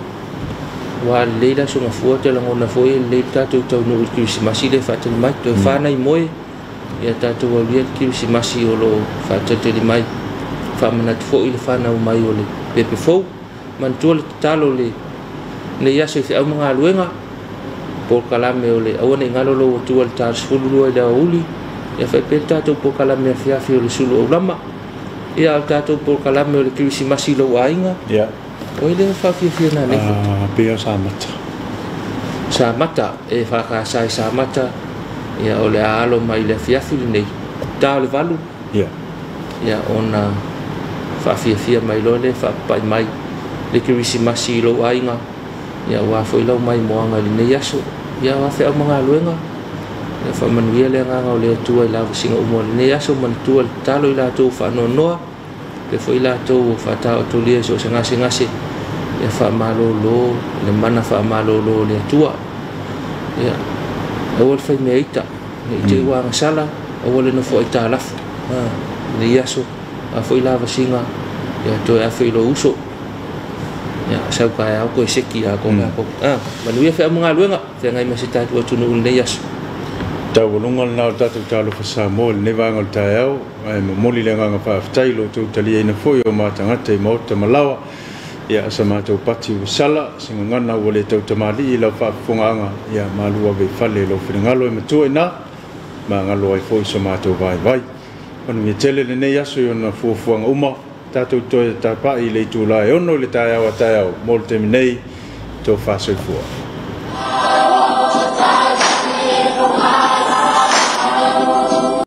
ua lelei le aso gafua, te lagona foi e lelei le tatou taunuu i le Kerisimasi lea e faatali mai, toe whanai moe, ia tatou aulia le Kerisimasi o loo faatalitali mai, faamanatu foi le whanau mai o le pepe fou. Manatua le tatalo le nei aso i feau ma galuega, polokalame o le aua nei galo lou atua le ta 12 i le aoauli, ia faapea le tatou polokalame afiafi o le sulu aulama, ia o le tatou polokalame o le Kerisimasi i lou aiga. Ia. O ai lea faafiafia na nei foi? Pei o Samata. Samata, e whakasai Samata, ia o le alo mai le afiafi lenei, ta o le 8. Ia. Ia ona faafiafia mai loa le faapapai mai le Kerisimasi i lou aiga, ia ua foi lau mai moaga i lenei aso, ia ua feau ma galuega, ia faamanuia le agaga o le Atua i lavasiga uma o lenei aso, manatua le tatalo i latou faanoanoa, pe foi latou faataotolia i so o se gasegase, ia faamalolo le mana faamalolo o le Atua. Ia aua le faimea ita, ne i te i ua agasala, aua le nofo ai talafu lenei aso, a foi lavasiga, ia toe afe i lou uso, ia sau kaeao koe seki a ko kako. Manuia feau ma galuega, feagai ma se tatou atunuu lenei aso. Taualuga lena o le tatou talofa Samoa i lenei vaega o le taeao, ae momoli le agaga faafetai lo outou taliaina foi o matagata i maota ma laoa, ia sa matou pati ua sala, se gagana ua le tautamalii i lau faafofogaaga, ia malu ave i fale i lou finagalo e matua ina, magalo ai foi so matou vaivai. Manuia tele lenei aso i ona fuafuaga uma, tatou toe tapai i le itula e 6 i le taeao a taeao, mo le taimi nei, tofa soifua.